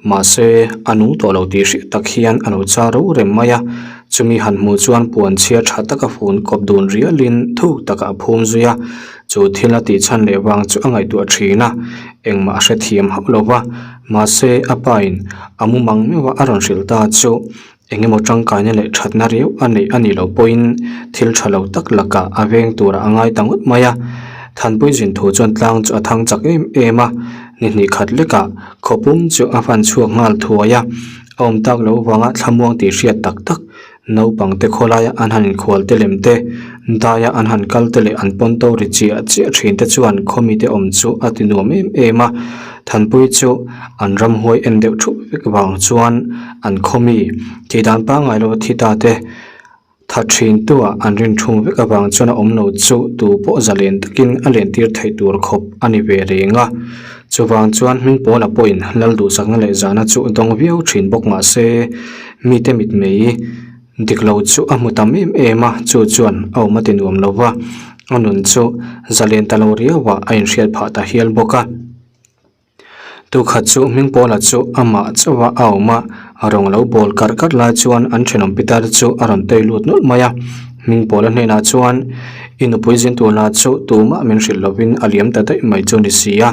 mahse a nung tawh lo tih hriat tak hian a lo char ro rem mai a, chumi han hmuh chuan puan chhia tha taka fun kawp dun rialin thuk takah a phum zui a. Chu thil a tih chhan leh vang chu a ngaihtuah thin a, engmah a hrethiam hauh lo va, mahse a pa in a mumang meuh a a rawn hrilh ta chu eng emaw tangkaina leh thatna riau a neih a nih loh pawhin thil tha lo tak lakah a veng turah a ngai ta ngawt mai a. Thanpui zin thu chuan tlang chu a thang chak em em a, ni hnih khat lekah khawpum chu a fan chhuak nghal thuai a, a awm tak loh vanga thlamuang tih hriat tak tak Naupang te khawlaia an han inkhual te lem te, daia an han kal te leh an pawn to ri chiah chiah thin te chuan khawmite awm chu a ti nuam em em a. Thanpui chu an ramhuai en deuh thup vek vang chuan an khawmi tih dan pangngai lo thi ta te tha thin tua an rin thung vek avang chuan a awm lo chu tu pawh zalen takin a len tir theih tur khawp a ni ve reng a. Chuvang chuan hming pawla pawhin lal duhsakna leh zahna chu dawng viau thin bawk mah se, Mite mitmei dik lo chu a hmu tam em em a, chu chuan a awm a ti nuam lo va, a nun chu zalen ta lo riauah a inhriat phah ta hial bawk a. Tukhat chu Hmingpawla chu amah chauha a awm a, rawng lo bawl karh karh lai chuan an thenawm pitar chu a rawn tei lut nawlh mai a. Hmingpawla hnenah chuan, I nupui zin tur lah chu tumah min hrilh lovin a liam ta daih mai chu ni si a.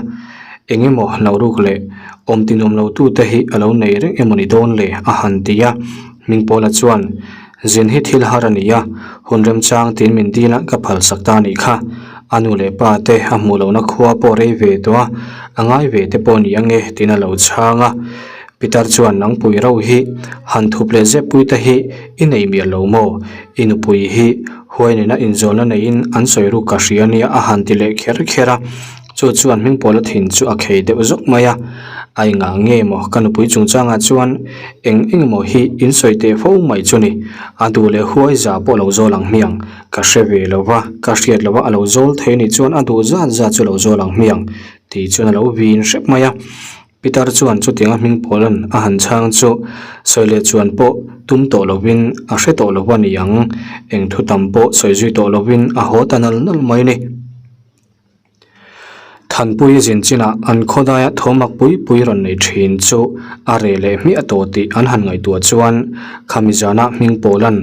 Eng emaw hlauh ruk leh awm ti nuam lo tute hi a lo nei reng emaw ni dawn le a han ti a. Hmingpawla chuan, Zin hi thil har a ni a, hun remchang tiin min dil a ka phal sak ta a nih kha. A nu leh pa te a hmuh lohna khua pawh rei ve tawh a, a ngai ve te pawh ni ang e tiin a lo chhang a. Pitar chuan, Nangpui ro hi han thup leh zep pui te hi i nei miah lo maw? I nupui hi huai nena inzawlna neiin an sawi ruk ka hria nia a han ti leh kher kher a. Chu chuan Hmingpawla thin chu a khei deuh zawk mai a, A engah nge maw ka nupui chungchangah chuan eng eng emaw hi in sawi teh fo mai chu ni, a duh leh huai za pawh lo zawl ang hmiang, ka hre ve lo va, ka hriat lo va a lo zawl thei ni chuan a duh zat zat chu lo zawl ang hmiang tih chuan a lo vin hrep mai a. Pitar chuan chutianga Hmingpawla'n a han chhang chu sawi leh chuan pawh tum tawh lovin a hre tawh lo va ni ang, eng thu tam pawh sawi zui tawh lovin a haw ta nal nal mai ni. Thanpui zin chinah an khawdaia thawmak pui pui rawn nei thin chu a reh leh hmiah tawh tih an han ngaihtuah chuan khami zana hming pawlan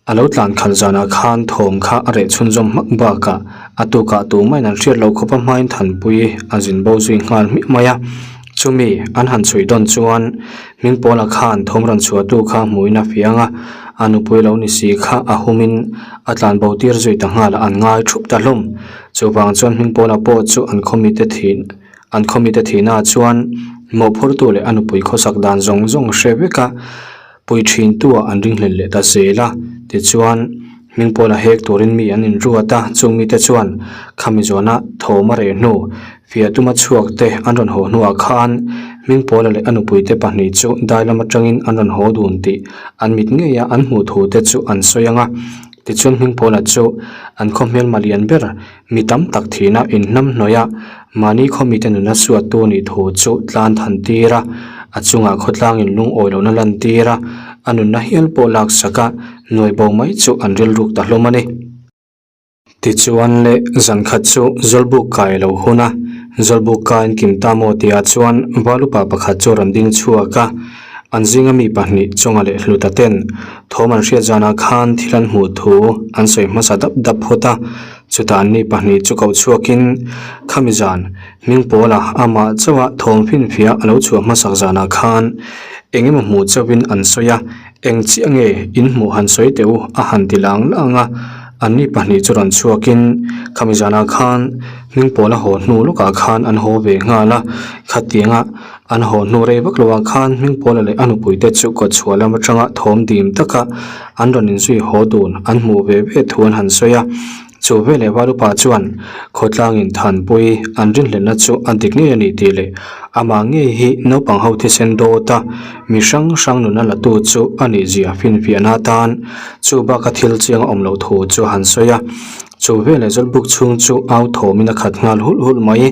a lo tlan khalh zanah khan thawm kha a reh chhunzawm hmak bakah a tukah tumah in an hriat loh khawp a hmain Thanpui a zin bo zui nghal hmiah mai a. Chumi an han chhui dawn chuan hming pawla khan thawm rawn chhuahtu kha hmuin a fiang a, a nupui lo ni si kha a humin a tlan bo tir zui ta nghal a, an ngai thup ta hlawm. Chuvang chuan hming pawla pawh chu an khawmite thih an khawmite thihnaah chuan mawhphurtu leh a nupui khawsak dan zawng zawng hre vek a, pui thintu-ah an ringhlel leh ta zel a, tichuan hming pawla hek turin mi an inruat a, chung mite chuan khami zawna thawm a reh hnu fiah tuma chhuak te an rawn haw hnuah khan hming pawla leh a nupuite pahnih chu dai lam atangin an rawn haw dun tih an mit ngeia an hmuh thu te chu an sawi ang a, tichuan hming pawla chu an khaw hmelma lian ber mi tam tak thihna inhnam hnawih a, mahni khawmite nuna suattu nih thu chu tlan than tir a, a chungah khawtlangin lungawi lohna lan tir a, a nunna hial pawh laksak a, nuai bo mai chu an rilruk ta hlawm a ni. Tichuan le, zan khat chu Zawlbuk kai a lo hun a, Zawlbuk kaiin kim ta maw tihah chuan Valupa pakhat chu a rawn ding chhuak a, An zinga mi pahnih chunga leh hluta ten thawm an hriat zanah khan thil an hmuh thu an sawi hmasa dap dap phawt a, chutah an ni pahnih chu koh chhuakin khami zan hming pawla amah chauha thawm finfiah a lo chhuah hmasak zanah khan eng emaw hmuh chauhin an sawi a, eng chiah nge in hmuh han sawi teh u a han ti lang lang a, an ni pahnih chu rawn chhuakin khami zanah khan hming pawla haw hnu lawkah khan an haw ve nghal a, khatianga An haw hnu rei vak loah khan Hmingpawla leh a nupuite chu kawtchhuah lam atanga thawm dim taka an rawn inzui haw dun an hmuh ve ve thu an han sawi a. Chu veleh Valupa chuan khawtlangin Thanpui an rinhlenna chu a dik ngei a ni tih leh amah ngei hi naupang ho thisen dawta mi hrang hrang nuna latu chu a nih zia finfiahna atan chu baka thil chiang a awm loh thu chu a han sawi a. Chu veleh Zawlbuk chhung chu au thawmin a khat nghal hulh hulh mai.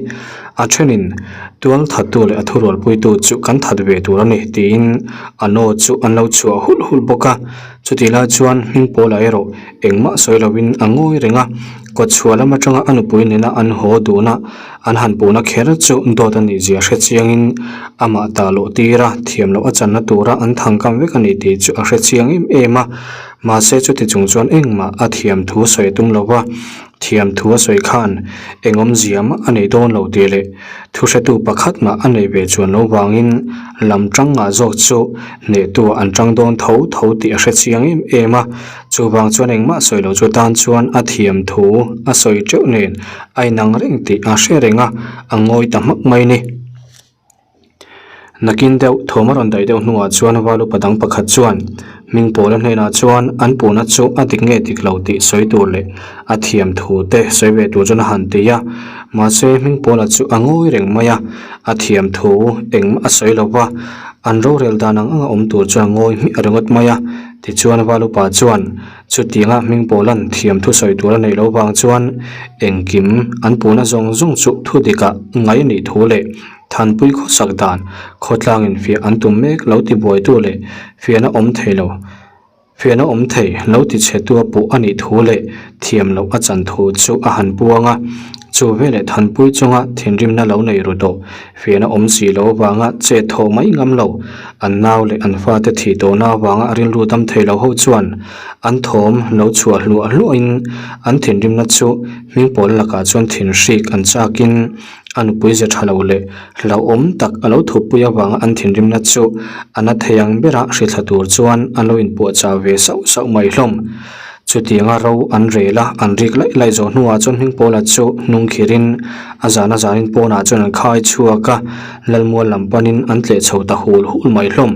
A thenin, Tual thattu leh a thurualpuitu chu kan that ve tur a ni, tiin a naw chu an lo chhuah hulh hulh bawk a. Chutih lai chuan hming pawlah erawh engmah sawi loin a ngawi reng a. Kawtchhuah lam atanga a nupui nena an haw duna an han puhna kher chu dawt a nih zia hre chiangin amah ta luh tir a, thiam loh a channa tura an thangkam vek a ni tih chu a hre chiang em em a. Mahse chuti chung chuan engmah a thiam thu sawi a tum lo va, thiam thu a sawi khan eng awmzia mah a nei dawn lo tih leh thuhretu pakhat mah a nei ve chuan lo vangin lam tang ngah zawk chu hnehtu an tang dawn tho tho tih a hre chiang em em a. Chuvang chuan engmah sawi lo chu tan chuan a thiam thu a sawi teuh nen a inang reng tih a hre reng a, a ngawi ta hmak mai ni. Nakin deuh thawm a rawn daih deuh hnuah chuan val upa dang pakhat chuan hming pawla hnenah chuan an puhna chu a dik nge dik lo tih sawi tur leh a thiam thu te sawi ve tur chuan a han ti a. Mahse hming pawla chu a ngawi reng mai a, a thiam thu engmah a sawi lo va, an rorel dan ang anga awm tur chuan a ngawi hmiah ringawt mai a. Tichuan val upa chuan chutianga hming pawla'n thiam thu sawi tur a neih loh vang chuan engkim an puhna zawng zawng chu thu dikah ngai a nih thu leh Thanpui khawsak dan khawtlangin fiah an tum mek lo ti buaitu leh fiahna awm thei lo fiahna awm thei lo ti chhetu a puh a nih thu leh thiam loh a chan thu chu a han puang a. Chu veleh Thanpui chunga thinrimna lo nei ru tawh fiahna awm si lo avanga chet thawh mai ngam lo an nau leh an fate thih tawhna avanga rilru dam thei lo ho chuan an thawm lo chhuah hluah hluahin an thinrimna chu hmingpawl lakah chuan thinhrik an chakin A nupui ze tha lo leh hlauhawm tak a lo thuppui avanga an thinrimna chu a na thei ang bera hrithla tur chuan an lo inpuahchah ve sauh sauh mai hlawm. Chutianga ro an rel a, an rik laih laih zawh hnuah chuan Hmingpawla chu hnung khirin a zan a zanin pawnah chuan an khai chhuak a, Lalmual lam panin an tleh chho ta hul hul mai hlawm.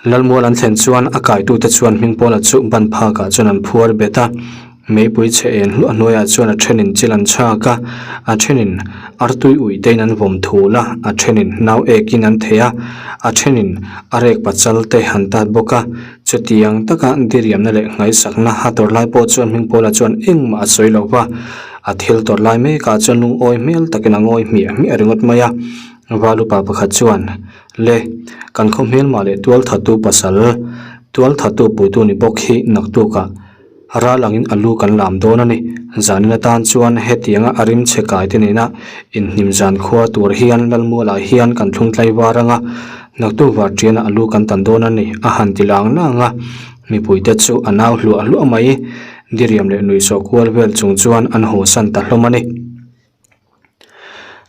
Lalmual an thlen chuan a kaitute chuan Hmingpawla chu ban phakah chuan an phuar bet a, meipui chhe en hluah hnuaiah chuan a thenin chil an chhak a, a thenin artui ui tein an vawm thul a, a thenin nau ekin an thei a, a thenin a rek pachal te an tat bawk a. Chutiang taka diriamna leh nghaisakna a tawrh lai pawh chuan Hmingpawla chuan engmah a sawi lo va, a thil tawrh lai mekah chuan lungawi hmel takin a ngawi hmiah hmiah ringawt mai a. Valupa pakhat chuan. Le, kan khaw hmelmah leh tualthatu pasal, tualthatu puitu ni bawk hi naktukah ral angin a lu kan lam dawn a ni. Zanin atan chuan hetianga a rim chhe kai te nena inhnim zan khua tur hian Lalmualah hian kan thlung tlai var anga naktuk varṭianah a lu kan tan dawn a ni a han ti lang lang a. Mipuite chu a nau hluah hluah mai. Diriam leh nuihsawh kual vel chung chuan an hawsan ta hlawm a ni.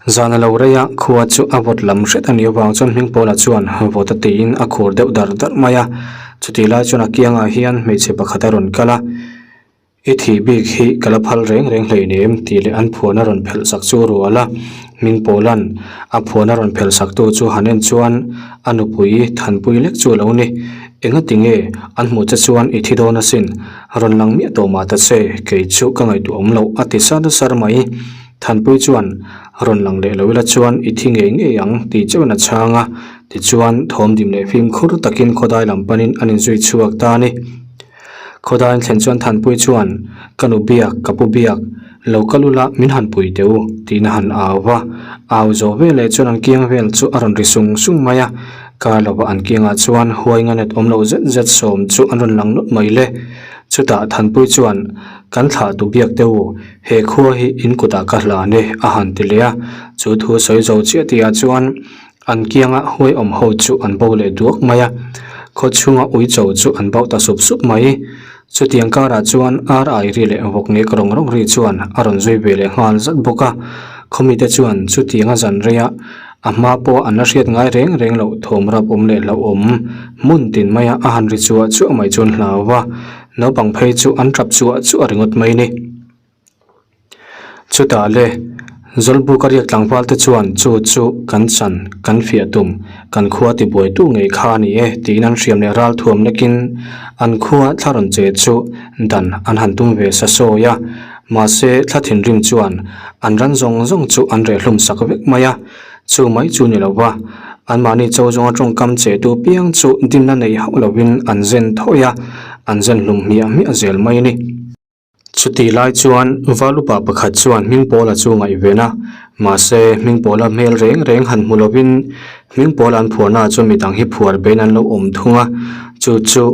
Zan a lo rei a, khua chu a vawt lam hret a nih avang chuan Hmingpawla chuan vawt a tiin a khur deuh dar dar mai a. Chutih lai chuan a kiangah hian hmeichhe pakhat a rawn kal a, I thih bik hi ka la phal reng reng hleinem tih leh an phuan a rawn phelh sak chu a rual a. Hmingpawla'n a phuan a rawn phelh sak tu chu han en chuan a nupui Thanpui lek chu a lo ni. Engati nge an hmuh che chuan i thi dawn asin? Rawn lang miah tawh mah ta che, kei chu ka ngaihtuah awm loh a ti sar sar mai. Thanpui chuan, Rawn lang leh lo ila chuan i thi ngei ngei ang tih chauhin a chhang a, tichuan thawmdim leh fimkhur takin khawdai lam panin an inzui chhuak ta a ni. Khawdai an thlen chuan Thanpui chuan, Ka nu biak, ka pu biak, lo kal ula min han pui teh u tiin a han au va. Au zawh veleh chuan an kiang vel chu a rawn ri sung sung mai a, kar lovah an kiangah chuan huai nganet awm loh zet zet sawm chu an rawn lang nawlh mai le. Chutah Thanpui chuan, Kan thlah tu biak teh u, he khua hi in kutah ka hlan e a han ti leh a. Chu thu sawi zo chiah tihah chuan An kianga huai awm ho chu an bo leh duak mai a, khaw chhunga uicho chu an bauh ta sup sup mai. Chutiang karah chuan ar ai ri leh vawk ngek rawng rawng ri chuan a rawn zui ve leh nghal zat bawk a. Khawmite chuan chutianga zan reia a hma pawh an la hriat ngai reng reng loh thawm rap awm leh hlauhawm hmun tin maia a han ri chuah chuah mai chuan hlau va, naupang phei chu an tap chuah chuah ringawt mai ni. Chutah le, Zawlbuka riak tlangval te chuan chu chu kan chan, kan fiah tum, kan khua tibuaitu ngei kha a ni e tiin an hriam leh ral thuam lekin an khua thla rawn che chu dan an han tum ve sa sawi a. Mahse, thla thinrim chuan an ran zawng zawng chu an reh hlum sak vek mai a. Chu mai chu ni lo va, anmahni cho zawnga tawngkam che tu piang chu dimna nei hauh lovin an zen thawi a, an zen hlum hmiah hmiah zel mai a ni. Chutih lai chuan Valupa pakhat chuan Hmingpawla chu ngaihven a, mahse Hmingpawla hmel reng reng han hmu lovin Hmingpawla an phuarnaah chuan midang hi phuar bein an lo awm thung a, chu chu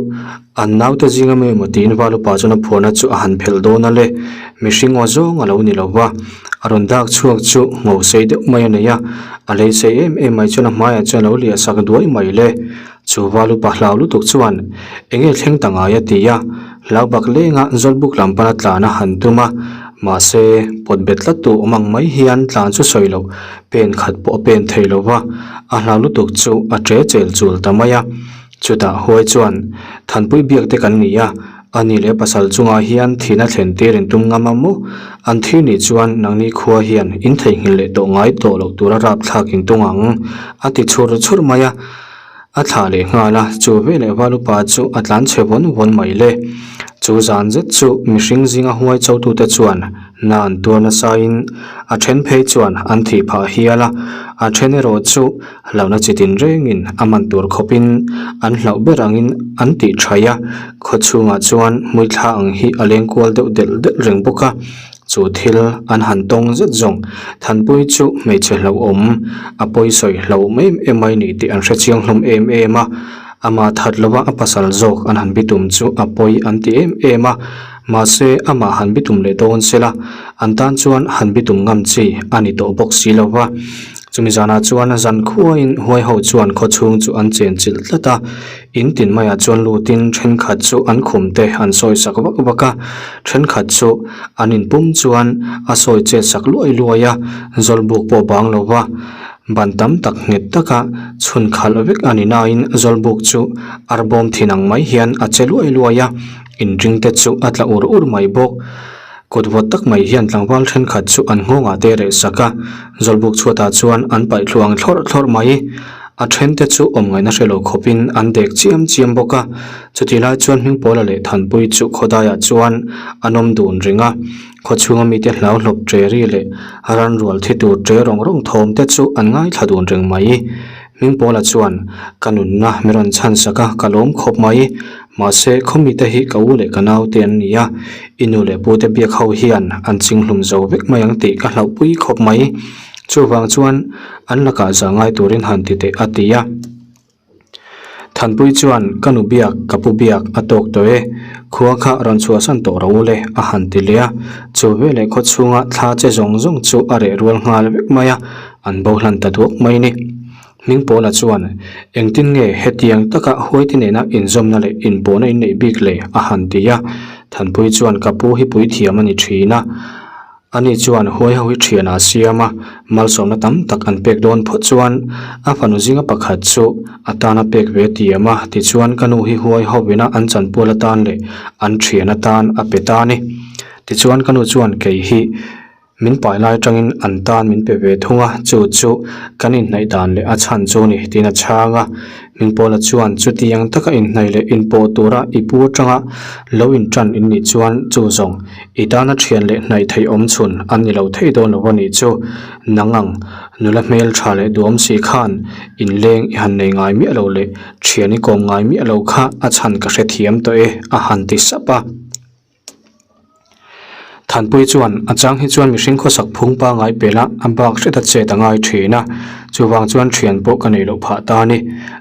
an naute zinga mi emaw tiin Valupa chuan a phuarna chu a han phelh dawn a le, mihring aw zawng a lo ni lo va, a rawn dak chhuak chu ngho sei deuh mai a nei a, a lei sei em em mai chuan a hmaiah chuan a lo liah sak duai mai le. Chu val upa hlau lutuk chuan enge thleng ta ngai a ti a, hlau bak lenga Zawlbuk lam pana tlan a han tum a, mahse pawt bet tlat tu awm ang mai hian tlan chu sawi loh pen khat pawh a pen thei lo va, a hlau lutuk chu a ṭe chel chul ta mai a. Chutah huai chuan Thanpui biak te kan ni a, a ni leh pasal chungah hian thihna thlen tir in tum ngam a maw? An thir nih chuan nangni khua hian in theihnghilh leh tawh ngai tawh loh tura rapthlak in tung ang a ti chhur chhur mai a. A thlah leh nghal a, chu veleh Valupa chu a tlan chhe vawn vawn mai le. Chu zan zet chu mihring zinga huai chotute chuan na an tuar nasain a then phei chuan an thih phah hial a, a then erawh chu hlauhna chi tin rengin a man tur khawpin an hlauh ber angin an tih thaih a, khaw chhungah chuan hmuithla ang hi a leng kual deuh delh delh reng bawk a. Chu thil an han tawng zet zawng Thanpui chu hmeichhe hlauhawm a pawi sawi hlauhawm em em mai ni tih an hre chiang hlawm em em a. Amah that lova a pasal zawk an han bitum chu a pawi an ti em em a. Mahse amah han bitum leh dawn sela an tan chuan han bitum ngam chi a ni tawh bawk si lova. Chumi zanah chuan zan khuain huai ho chuan khaw chhung chu an chen chilh tlat a. In tin maiah chuan lutin thenkhat chu an khum te an sawi sak vak vak a, thenkhat chu an inpum chuan a sawi chet sak luai luai a, zawlbuk pawh bang lo va, ban tam tak nghet taka chhun khalh vek a ni nain zawlbuk chu arbawm thin ang mai hian a che luai luai a, inring te chu a tla ur ur mai bawk. Kut vawt tak mai hian tlangval thenkhat chu an nghawngah te reh sak a, zawlbuk chhuatah chuan an paih thluang thlawrh thlawrh mai. A thente chu awm ngaihna hre lo khawpin an dek chiam chiam bawk a, chutih lai chuan Hmingpawla leh Thanpui chu khawdaiah chuan an awm dun reng a, khawchhunga mite hlau hlawp ṭe ri leh ranrual thi tur ṭe rawng rawng thawm te chu an ngaithla dun reng mai. Hmingpawla chuan, Ka nunna mi rawn chhan sak a, ka lawm khawp mai. Mahse, khaw mite hi ka u leh ka naute an ni a, i nu leh pute biak ho hian an chinghlum zo vek mai ang tih ka hlauhpui khawp mai. Chuvang chuan an lakah zah ngai turin han ti teh a ti a. Thanpui chuan ka nu biak, ka pu biak a tawk tawh e, khua kha rawn chhuahsan tawh rawh u le a han ti leh a. Chu veleh khaw chhunga thla che zawng zawng chu a reh rual nghal vek mai a, an bo hlan ta duak mai ni. Hmingpawla chuan engtin nge hetiang taka huaite nena inzawmna leh inpawhna inneih bik le a han ti a. Thanpui chuan ka pu hi puithiam a ni thin a. Ani chuan huai ho hi thian a siam a, malsawmna tam tak an pek dawn phawt chuan a fanu zinga pakhat chu a tan a pek ve tiam a, tichuan ka nu hi huai ho ina an chanpual atan leh an thian atan a pe ta a ni. Tichuan ka nu chuan kei hi min pai lai atangin an tan min pe ve thung a, chu chu kan inhnaih dan leh a chhan chu ni tiin a chhang a. Hmingpawla chuan chutiang taka inhnaih leh inpawh tura i pu atanga lo intan in nih chuan chu zawng i tana thian leh hnaih theih awm chhun an ni lo thei dawn lo a nih chu. Nang ang nula hmel tha leh duam si khan inleng i han nei ngai miah lo leh thian i kawm ngai miah lo kha a chhan ka hrethiam tawh e a han ti sap a. Thanpui chuan a chang hi chuan mihring khawsak phung pangngai pela a bak hret a chet a ngai thin a, chuvang chuan thian pawh ka neih loh phah ta a ni.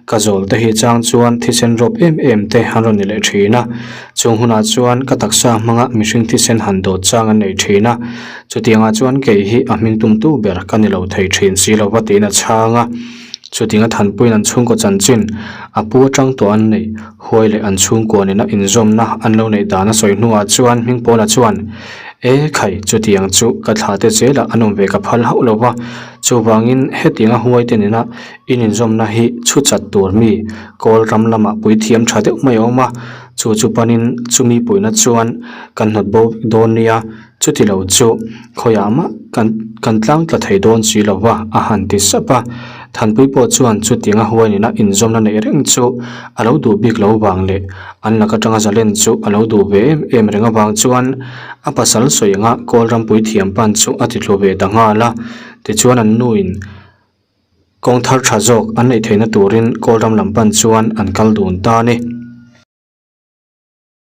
Ka zawl te hi chang chuan thisen rawp em em te an rawn ni leh thin a, chung hunah chuan ka taksa hmanga mihring thisen han dawt chang an nei thin a, chutiangah chuan kei hi a hming tumtu ber ka ni lo thei thin si lova tiin a chhang a. Chutianga Thanpuiin an chhungkaw chanchin a pu atang tawh an neih. Huai leh an chhungkua nena inzawmna an lo neih dan a sawi hnuah chuan Hmingpawla chuan, E khai, chutiang chu ka thla te zelah an awm ve ka phal hauh lo va, chuvangin hetianga huai te nena in inzawmna hi chhu chat tur mi kawl ram lamah puithiam tha deuh mai a awm a, chu chu panin chumi puihna chuan kan hnawt bo vek dawn nia, chuti lo chu khawiah mah kan kan tlang tla thei dawn si lo va a han ti sap a. Thanpui pawh chuan chutianga huai nena inzawmna neih reng chu a lo duh bik lo vang leh an lak atanga zalen chu a lo duh ve em em reng avang chuan a pasal sawi anga kawl rampui thiam pan chu a ti thlu ve ta nghal a. Tichuan an nuin kawng thar tha zawk an neih theihna turin kawl ram lam pan chuan an kal dun ta a ni.